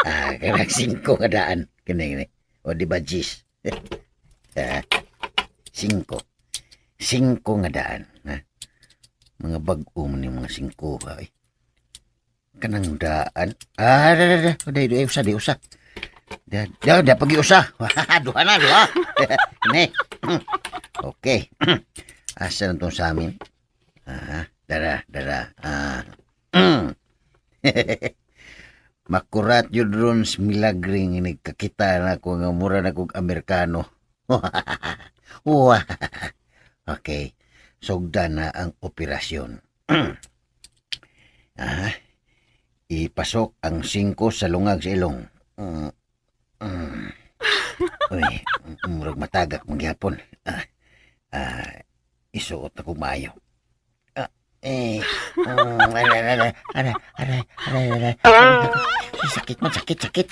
Ah, kanang 5 nga daan. Kini, kini. O, di ba, Gis? Ah, 5. 5 nga daan. Ha? Mga bag-o man yung mga 5. Ha, eh. Kanang daan. Ah, da, da, da. O, di, di, usa, di, usa. Da, da, da, pag-iusa. Duha na, duha. Kini. Okay. Asa na itong sa amin? Ah, dara, dara. Ah. Makurat yun ron sa milagring nagkakita na ako nga mura na kong Amerikano. Wah. Okay. Sugda na ang operasyon. Ah, ipasok ang 5 sa lungag sa ilong. Uy, murag matagak magyapon. Ah, ah, isuot ako maayo. Ah, eh, aray, aray, aray, aray, aray, aray, aray. Sakit man, sakit, sakit.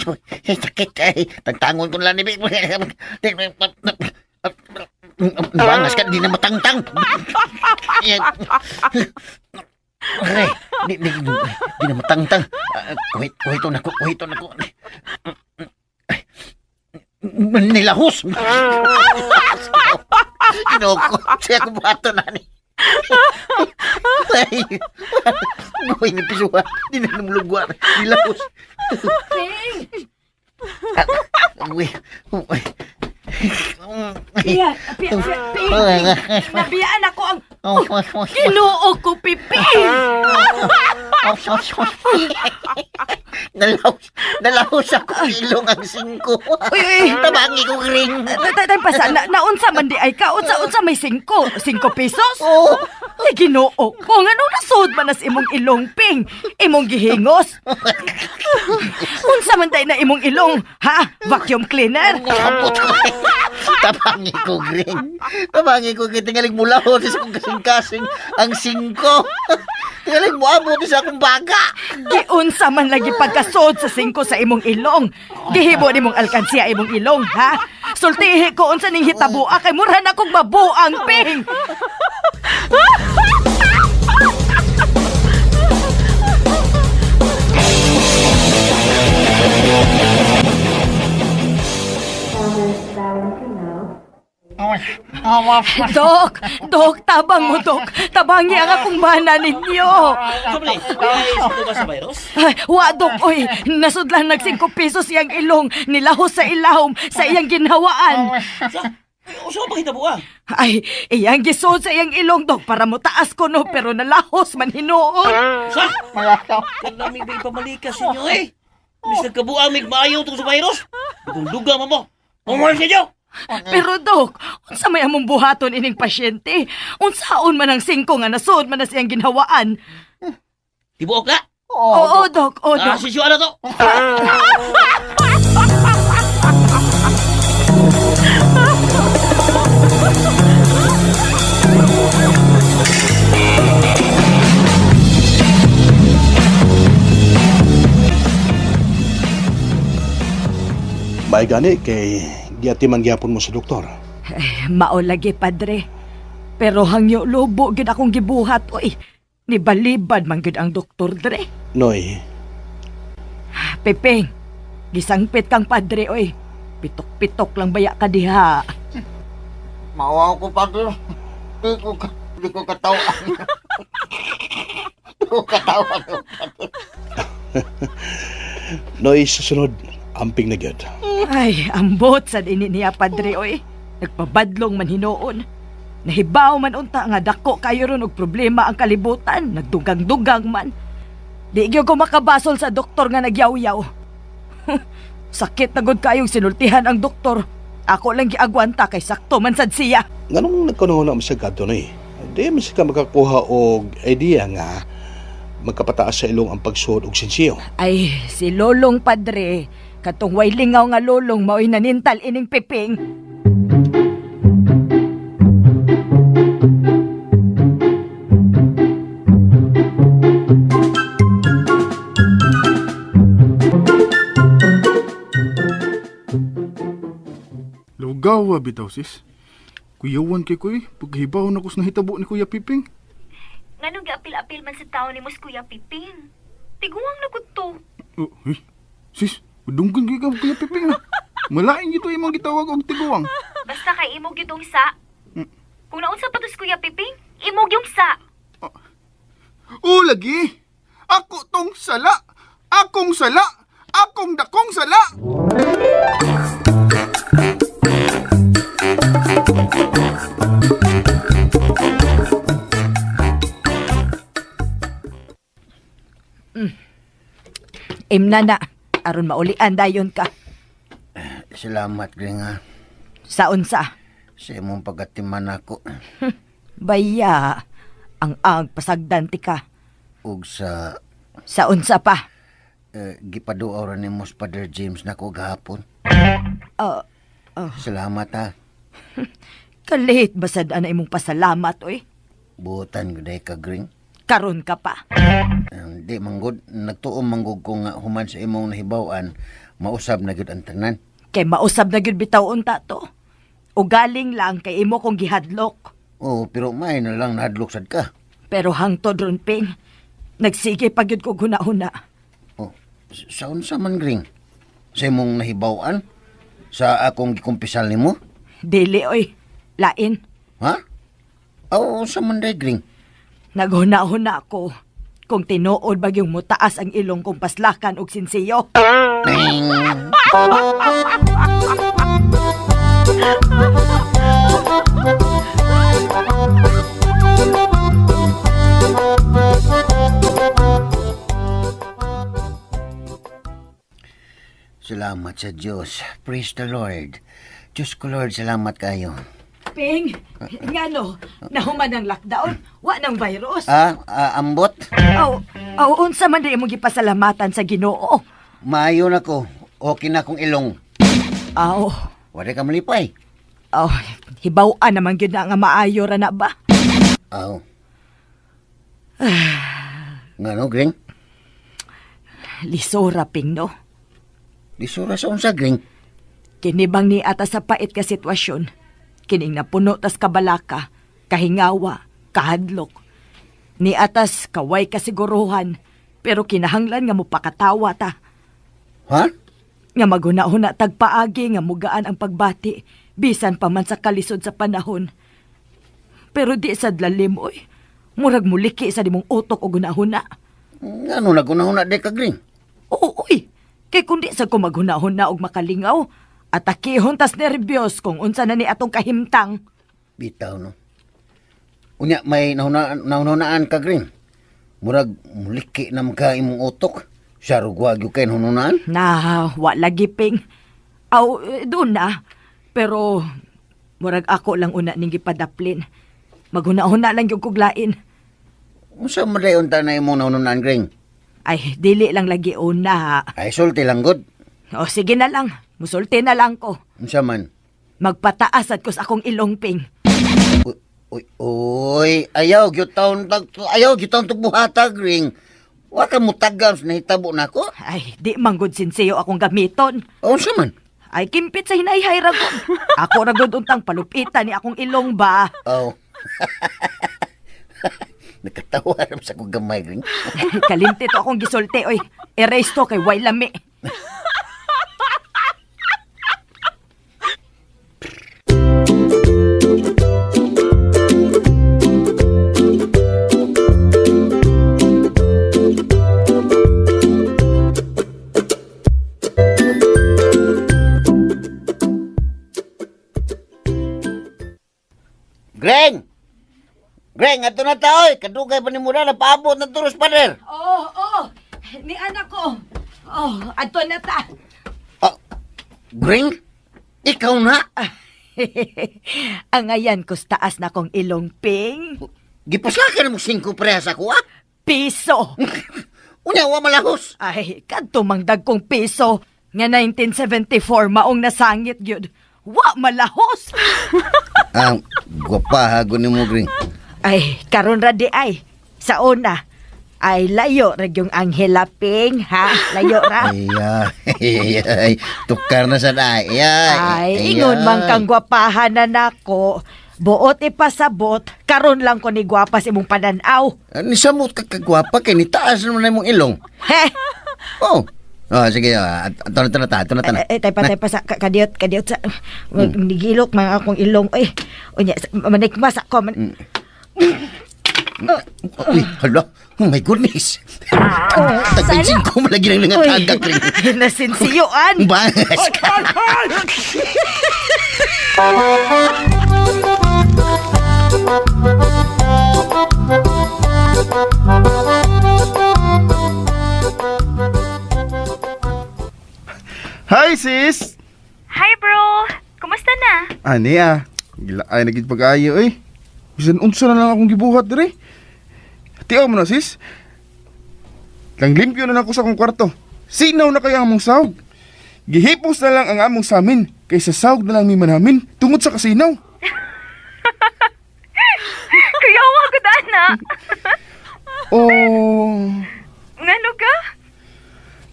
Ay, sakit. Ay, tangtangon ko lang ni Big. Bangas ka, di na matangtang. Aray, di, di, di, di na matangtang. Ah, kuhit, kuhito na ko, kuhito na ko. Nilahos! Inoko, siya ko buhato na ni. Ay, buhay ni Pisuha, di na namulugwar, nilahos. Uy, uy. Pia, pia, pia, pia. Nabiyaan ako ang Ginoo ko, Piping! Nalahos, nalahos ako ilong ang 5. Uy, uy. Tabangi ko ring. Tay, pasa, na, naunsa man di ay ka, unsa, unsa may 5? 5 pesos? Oo. Ay, Ginoo ko, nga nung nasud man nas imong ilong, Ping? Imong gihingos? Unsa man day na imong ilong, ha? Vacuum cleaner? Kapot. Tabangi ko ring. Tabangi ko kay tingaling mulahos sa akong kasing-kasing ang 5. Tingaling moabot sa akong baga. Giunsa man lagi pagkasod sa 5 sa imong ilong. Gihibo nimong alkansiya imong ilong, ha? Sultihi ko unsa ning hitaboa kay murhan akong mabuang, Ping. Dok, dok, tabang mo, dok. Tabangi ang akong bana ninyo. Ay, wa, dok, oy. Nasudlan nag 5 pesos iyang ilong. Nilahos sa ilahom sa iyang ginhawaan. Usa pa kita buwa. Ay, iyang gisod sa iyang ilong, dok, para mo taas ko, no, pero nalahos man hinuon. Sa? Kanami ba ipamalikas ninyo eh? Mis nagkabuang mig maayo tungkol sa virus. Dugong-duga mo mo. Pumuhan sa inyo! Pero, dok, unsa may among buhaton ining pasyente? Unsaon man ang 5 nga nasod man na siyang ginhawaan? Tibuok na? Oo, dok, oo, Ah, dok. sisyo na to. May gani kay giatiman gyapon mo sa doktor. Eh, mao lagi, padre. Pero hangyo lobo gid akong gibuhat, oy. Nibalibad man gid ang doktor dre. Noy, Pepeng, gisangpit kang padre, oy. Pitok-pitok lang baya ka diha. Mawaw ko, padre. Di ko katawan. Di ko katawan. Noy sa sunod, amping na gyud. Ay, ambot sad ini niya, padre, oy. Nagpabadlong man hinuon. Nahibaw man unta nga dako kayo ron og problema ang kalibutan. Nagdugang-dugang man. Di gyud ko makabasol sa doktor nga nagyaw-yaw. Sakit na gud kayong sinultihan ang doktor. Ako lang giagwanta kay sakto man sad siya. Nganong nagkanahuna mo sa kadto, Noy? Di man siya ka makakuha og idea nga magkapataas sa ilong ang pagsuod og sinsiyo. Ay, si Lolong padre. Katong way lingaw nga lolong mao'y nanintal ining piping. Lugaw, bitaw sis. Kuyawan kay kuy, paghibaw na kus nahitabo ni Kuya Piping. Nganong giapil-apil man sa tao ni Mus Kuya Piping? Tiguang na gud to. Oh, hey, sis, dunggan gyud ka Kuya Piping ha. Malain gyud to imong gitawag og tiguang. Basta kay imo gyud tong sa. Kung naunsa pa to si Kuya Piping, imo gyung sa. O lagi. Ako tong sala. Akong sala. Akong dakong sala. Imna na, aron maulian dayon ka. Salamat, Gring, ha. Sa unsa? Sa imong pagatiman ako. Baya, ang ang pasagdan ti ka. Ug sa Sa unsa pa? Gipaduaw ra nimo sa Father James nako gahapon. Ah, Salamat ha. Kalit basad ana imong pasalamat oy. Buotan gud ka, Gring. Karon ka pa. Di manggod, nagtuo manggod ko nga human sa imong nahibaw-an, mausab na gyud ang tanan. Kay mausab na gyud bitaw unta to. Ugaling lang kay imo kong gihadlok. Oo, pero may na lang nahadlok sad ka. Pero hangtod ron ping, nagsige pa gyud ko huna-huna. Oh, sa unsa man, Gring? Sa imong nahibaw-an? Sa akong gikumpisal nimo? Dili oy, lain. Ha? Oo, unsa man day, Gring? Naghuna-huna ako kung tinuod ba yung mutaas ang ilong kong paslakan og sinsiyo. Ting! Salamat sa Diyos. Praise the Lord. Diyos ko Lord, salamat kayo. Ping, ngano, nahuman ang lockdown, wa nang virus. Ah, ah, ambot? Aw, aw unsa man di imong gipasalamatan sa Ginoo. Maayo na ko. Okay na akong ilong. Aw, Wala ka malipay. aw, hibaw-an naman gyud na nga maayo ra na ba? Aw. Ngano, Gring? Lisora ping no. Lisura sa unsa, Gring? Kini bang ni ata sa pait ka sitwasyon? Kining napuno tas kabalaka, kahingawa, kahadlok. Ni atas kaway kasiguruhan, pero kinahanglan nga mopakatawa ta. Ha? Nga maghuna-huna tagpaagi nga mugaan ang pagbati, bisan pa man sa kalisod sa panahon. Pero di sa lalim, oy. Murag muliki sa nimong utok o gunahuna. Ngano nagunahuna di ka, Gring? Oo, oy. Kay kundi sa ko maghunahuna og makalingaw, atakihon tas nervyos kung unsa na ni atong kahimtang. Bitaw, no? Unya, may nahunahunaan ka, Gring. Murag, muliki na ka imong utok. Siya rugwag yung kay nahunahunaan. Na, wa lagi ping. Aw, doon na. Pero, murag ako lang una ning gipadaplin. Maghunahuna lang yung kuglain. Unsa man day unta na imong nahunahunaan, Gring? Ay, dili lang lagi una. Ha. Ay, sulti lang, good. O, sige na lang. Musulti na lang ko. Unsa man? Magpataas at kus akong ilong ping. Uy, uy, uy, ayaw, gyud taon, ayaw, gyud taon tugbuhata, Gring. Wa ka mutagam sa nahitabo nako. Ay, di manggod sinsiyo akong gamiton. Unsa man? Ay, kimpit sa hinayhay ragod. Ako ragod untang palupitan ni akong ilong ba. Oh. Nakatawa ram sa kong gamay, Gring. Kalimti to akong gisulti, oy. Erase to kay way lami. Greng! Greng, ato na ta, oy. Kadugay pa ni mura, napaabot na turos, pader. Oo, oh, oh. Ni anak ko. Oh, adto na ta. Ah, Greng? Ikaw na? Ang ayan kus taas na kong ilong ping. Gipaslakan mo singko prehas ako, ah. Piso. Unya, wa malahos. Ay, kadto mang dagkong piso. Nga 1974 maong nasangit gyud. Wa malahos. Ah, gwapa, hago ni mo, Greng. Ay, karon ra di ay. Sa una, ay layo ra yung Angela Ping, ha? Layo ra. Ay, ay, ay, tukar na sa ay, ay, Ay, ingon man kang gwapahan na nako. Buot ipasabot, karon lang ko ni gwapa sa imong pananaw. Nisamot ka kagwapa kay nitaas naman na imong ilong. He! Oh. Oh, sige, ato na ta, ato na ta na. Eh, eh, tay pa sa kadiyot, kadiyot sa nigilok mga akong ilong. Ay, unya manikmas ako. Man, Uy, hala. Oh my goodness. Tagpansin ko malagi lang nangatagak rin. Nasinsiyuan. Bangas ka. Hi sis! Hi bro! Kumusta na? Ani ah, gilaay na gid pag-ayo eh. Bisan unsa na lang akong gibuhat dire. Tiaw mo na sis. Lang limpyo na nako sa akong kwarto. Sinaw na kaya ang among sahog. Gihipos na lang ang among samin kaysa sahog na lang mi manamin tungod sa kasinaw. Kuya, ko ana. Oh. Ngano ka?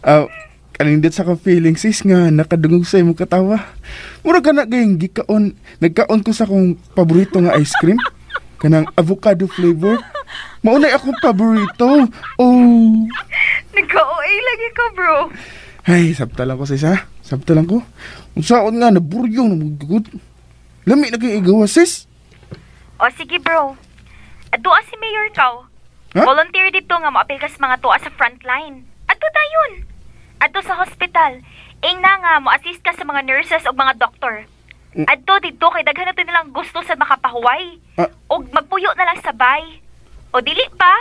Ah, kanindot sa akong feeling sis nga nakadungog sa imong katawa. Mura ka na gayong gikaon, nagkaon ko sa akong paborito nga ice cream. Kanang avocado flavor. Maunay akong paborito. Oh. Nagka-OA lagi ko bro. Ay, sabta lang ko sis ha. Sabta lang ko. Unsaon nga naburyong na magugod. Lami na kay igawa sis. O sige bro. Adtua si Mayor Kao. Ha? Volunteer dito nga moapil kas mga tuwa sa frontline. Adto dayon. Adto sa hospital. Ing na nga mo-assist ka sa mga nurses ug mga doktor. Adto didto kay daghan na to nilang gusto sa makapahuway. Ah. Og magpuyo na lang sabay. O dili ba?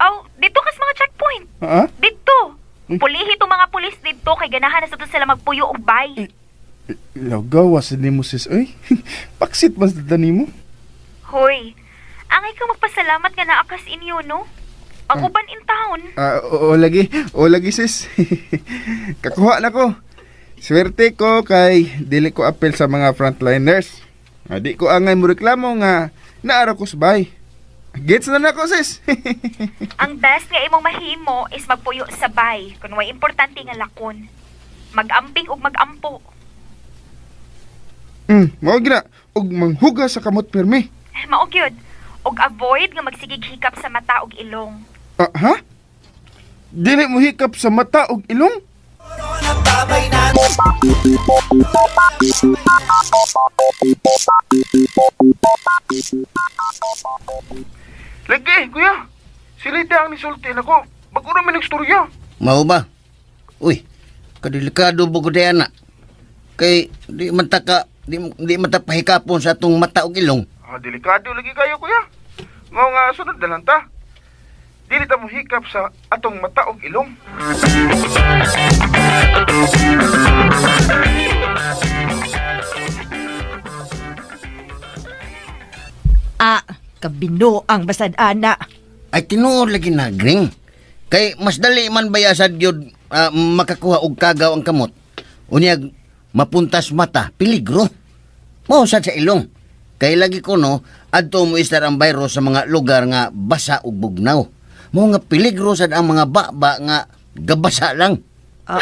Aw, dito kas mga checkpoint. Ha? Didto. Pulihi to mga pulis didto kay ganahan na sa to sila magpuyo og bay. Lagawa sa nimo sis oy. Paksit man sa nimo. Hoy, angay ka magpasalamat nga naa kas inyo no. Ang uban in town. Ah, oo lagi. Oo lagi sis. Kakuha na ko. Swerte ko kay dili ko apel sa mga frontliners. Ah, di ko angay mo reklamo nga naara ko sa bay. Gets na nako sis. Ang best nga imong mahimo is magpuyo sa bay kung way importante nga lakon. Magamping ug magampo. Mao gina og manghuga sa kamot pirmi. Mao gyud. Ug avoid nga magsigig hikap sa mata ug ilong. Ah, ha? Dili mo hikap sa mata og ilong? Lagi, kuya. Silita ang nisulti nako. Bago naman nagstorya. Mao ba? Uy, kadelikado bugod ana. Kay di man ta ka di, di man ta pahikapon sa atong mata ug ilong. Ah, delikado lagi kayo, kuya. Mao nga sunod na lang ta. Dili ta mo hikap sa atong mata og ilong. Ah, kabinuang basad ana. Ay tinuod lagi na gring. Kay mas dali man bayasad gyud makakuha og kagaw ang kamot. Unyag mapuntas mata, peligro. Mao sad sa ilong. Kay lagi ko no, adto mo istar ang virus sa mga lugar nga basa ug bugnaw. Mao nga peligro sad ang mga baba nga gabasa lang. Ah,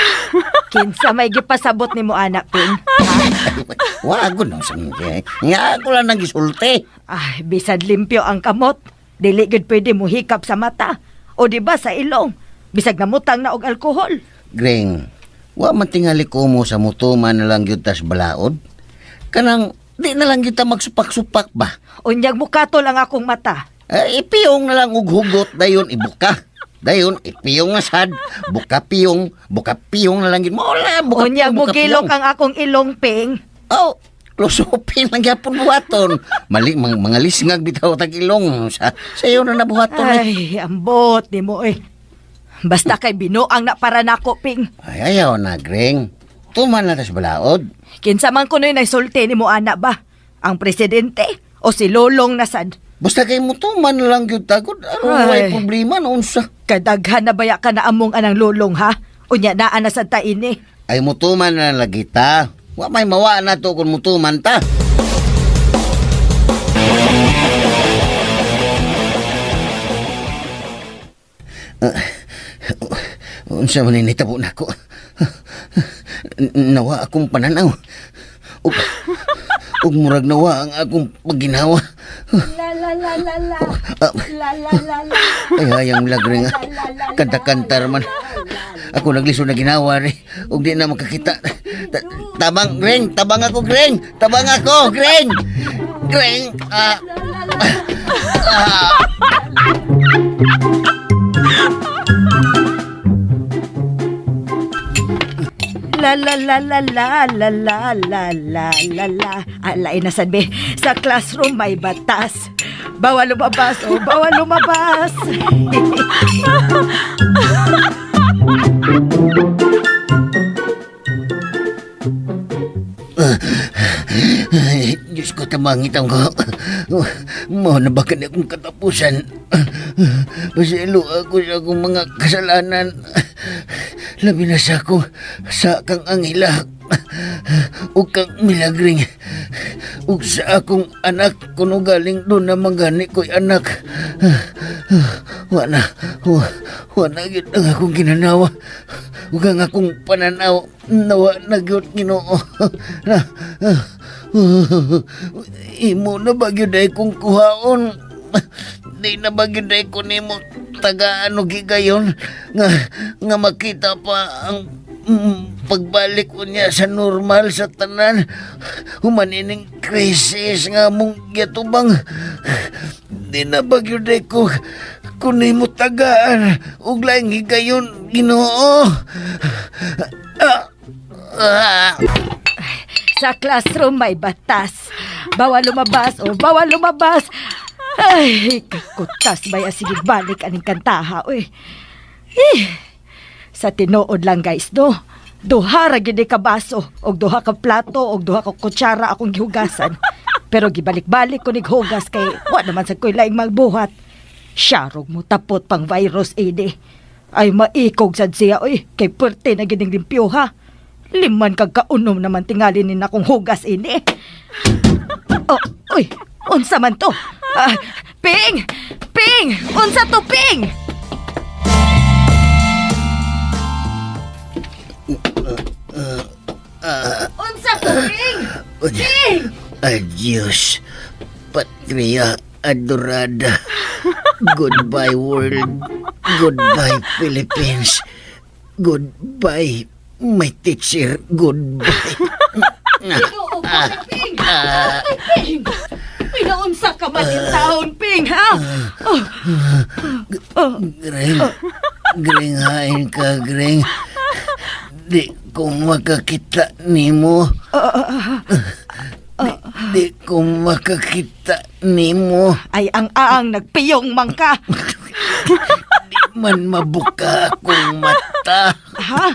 kinsa may gipasabot nimo ana, Ping? Wa ko no sa Nga ako lang nagisulti. Ay, bisad limpyo ang kamot. Dili gud pwede mo hikap sa mata. O di ba sa ilong? Bisag namutang na og alkohol. Greng, wa man tingali ko mo sa mutuman na lang gyud tas balaod. Kanang di na lang kita magsupak-supak ba? Unyag mo katol ang akong mata. Eh, ipiyong na lang og hugot dayon ibuka. Dayon ipiyong na sad, buka piyong, buka piyong na lang gyud mo la, buka Unyag piyong, mo buka gilok piyong. ang akong ilong, Ping. Oh, lusupin lang gyapon buhaton. Mali mga lisngag bitaw tag ilong sa sayo na nabuhaton. Eh. Ay, ambot ni mo eh. Basta kay binuang na para nako, Ping. Ay, ayaw na, Greng. Tuman na tas balaod. Kinsa man kuno'y naisulti ni mo ana ba? Ang presidente o si Lolong nasad? Basta kay mo tuman na lang gyud tagod. Ano Ay. may problema noon sa? Kadaghan na baya ka na among anang lolong ha? Unya naa na sad ta ini. Ay mutuman na lang lagi ta. Wa may mawa na to kung mutuman ta. Unsa man ni nitabo nako? Nawa akong pananaw. Ug, Ug murag nawa ang akong pagginhawa. La la la la la. La la la la. Ay, hayang lagring ah. Kanta-kanta man. Ako naglisod na ginawa rin. Ug di na makakita. Tabang, Greng! Tabang ako, Greng! Tabang ako, Greng! Greng! Ah, La la la la la la la la la la la. Alay na sad be. Sa classroom may batas. Bawal lumabas o bawal lumabas. Ay, Diyos ko, tabang itang ko. Mao na ba kani akong katapusan? Pasilo ako sa akong mga kasalanan. Labi na sa akong sa kang Angela ug kang Milagring ug sa akong anak kuno galing doon na manggani ko'y anak. Wa na, wa na gyud ang akong ginanawa ug ang akong pananaw nawa na gyud Ginoo. Imo na ba gyud ay kong kuhaon? Di na ba gyud ay ko nimo tagaan og higayon nga nga makita pa ang pagbalik ko niya sa normal sa tanan human ining krisis nga mong giatubang. Di na ba gyud ay ko kun nimo tagaan og laing higayon, Ginoo? Ah, ah. Sa classroom may batas. Bawal lumabas o bawal lumabas. Ay, kakutas ba sige balik aning kantaha, uy. Eh, sa tinuod lang guys, no? Duha ra gyud ni ka baso, og duha ka plato, og duha ka kutsara akong gihugasan. Pero gibalik-balik ko nighugas kay wa naman sa koy laing magbuhat. Siyarog mo tapot pang virus ini. Ay maikog sad siya oy, kay perte na gining limpyo ha. Liman kag kaunom naman tingali ni nakong hugas ini. Oh, uy, unsa man to? Ah, Ping! Ping! Unsa to, Ping? Unsa to, Ping? Ping! Adios, Patria Adorada. Goodbye, world. Goodbye, Philippines. Goodbye, my teacher. Goodbye. Ginoo ko na, Ping! Ay, Ping! Pinaunsa ka man in taon, Ping, ha? Oh, oh, Greng, Greng, hain ka, Greng. Di ko makakita nimo. Di ko makakita nimo. Ay, ang aang nagpiyong man ka. Di man mabuka akong mata. Ha?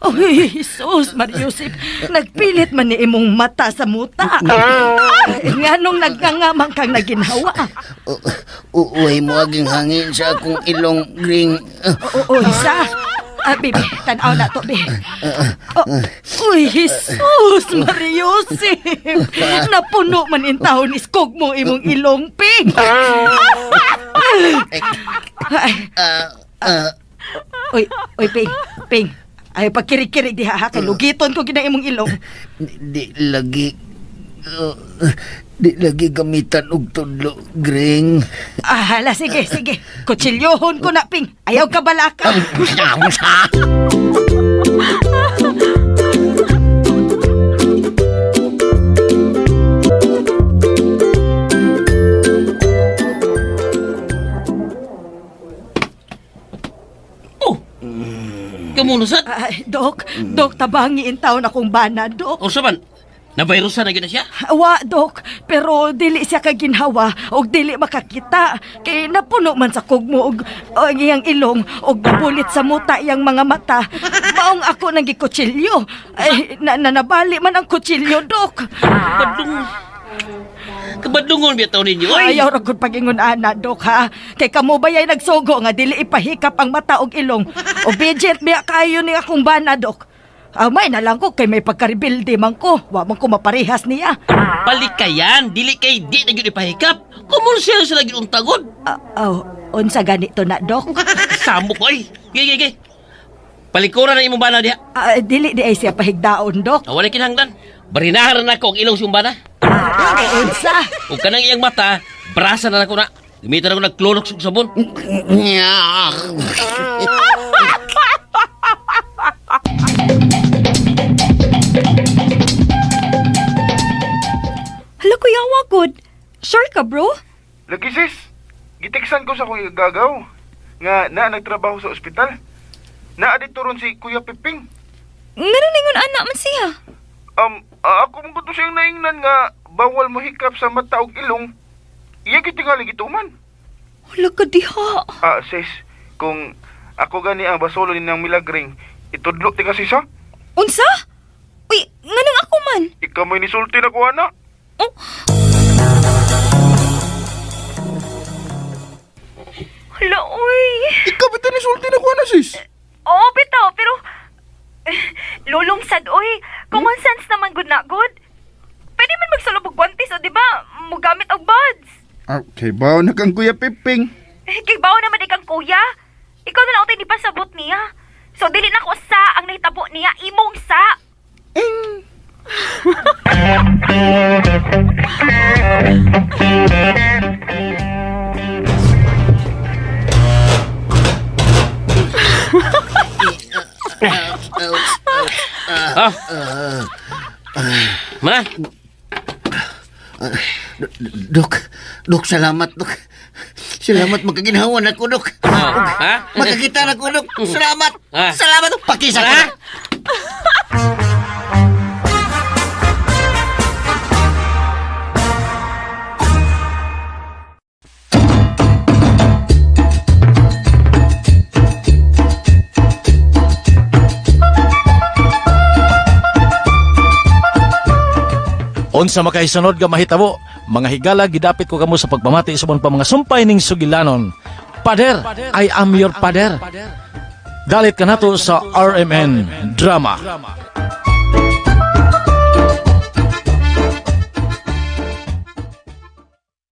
Oh, Jesus, Mariusip. Nagpilit man ni imong mata sa muta. Ay, nganong nagngangamang kang naginhawa? Uy mo aging hangin sa akong ilong, Greng. Oo, isa. Ah, baby, tanaw na to, be. Oh, uy, Jesus, Mariusip. Napuno man in taon iskog mo imong ilong, Ping. Ay, uy, uy, Ping, Ping. Ay, pagkiri-kiri diha, ha? Kay lugiton ko gina imong ilong. Di lagi uh, di lagi gamitan og tudlo, Greng. Ah, hala, sige, sige. Kutsilyohon ko na, Ping. Ayaw ka balaka. Oh! Kamuno sad? Ay, Dok, Dok, tabangi in taon akong bana, Dok. Unsa man? Na virusan na gyud na siya? Wa, Dok, pero dili siya kaginhawa og dili makakita. Kay napuno man sa kugmo og og iyang ilong og nabulit sa muta iyang mga mata. Maong ako nang gikutsilyo. Ay, na, na, nabali man ang kutsilyo, Dok. Kabadlong. Kabadlungon biya taon ninyo. Oy! Ayaw ra gud pagingon ana, Dok, ha. Kay kamo ba yay nagsugo nga dili ipahikap ang mata og ilong. Obedient biya kayo ni akong bana, Dok. Amay na lang ko kay may pagkarebelde man ko. Wa man ko maparehas niya. Palikayan, dili kay di na gyud ipahikap. Commercial sila gyud untagod. Ah, oh, unsa ganito na, Dok? Samok oy. Gay gay gay. Palikuran na imong bana diha. Ah, dili di ay siya pahigdaon, Dok. Ah, wala kinahanglan. Barinahan na ako ang ilong sa imong bana. Unsa? Ug kanang iyang mata, brasa na nako na. Gamitan ako nag Clorox ug sabon. Hala, Kuya Wagod. Sure ka, bro? Lagi sis, gitiksan ko sa akong igagaw nga naa nagtrabaho sa ospital. Naa dito ron si Kuya Piping. Ngano ningon anak man siya? Ako man gud to siyang naingnan nga bawal mo hikap sa mata og ilong. Iya gitingali gituman. Hala ka diha. Ah, sis, kung ako gani ang basolo ni nang milagring, itudlo ti kasi sa. Unsa? Uy, nganong ako man? Ikaw may nisulti na ko ana. Oh. Hala, uy. Ikaw ba nisulti na ko ana, sis? Oo, bitaw, pero... Eh, lulong sad, uy. Common sense naman good na good. Pwede man magsulub og guantes, o di ba? Mugamit og buds. Okay, bawo na kang Kuya Piping. Eh, kay bawo naman ikang kuya. Ikaw na lang utoy di pa sabot niya. So, dili na ko sa ang nahitabo niya, imong sa. Ha? Mana? Dok, Dok, salamat, Dok. Salamat, makaginhawa na ko, Dok. Ha? Makakita na ko, Dok. Salamat. Ah. Salamat, Dok. Pakisa ko. Ha? na. Unsa makaisunod nga mahitabo, mga higala gidapit ko kamo sa pagpamati sa pa mga sumpay ning sugilanon. Pader, I am your pader. Dalit kanato sa RMN Drama.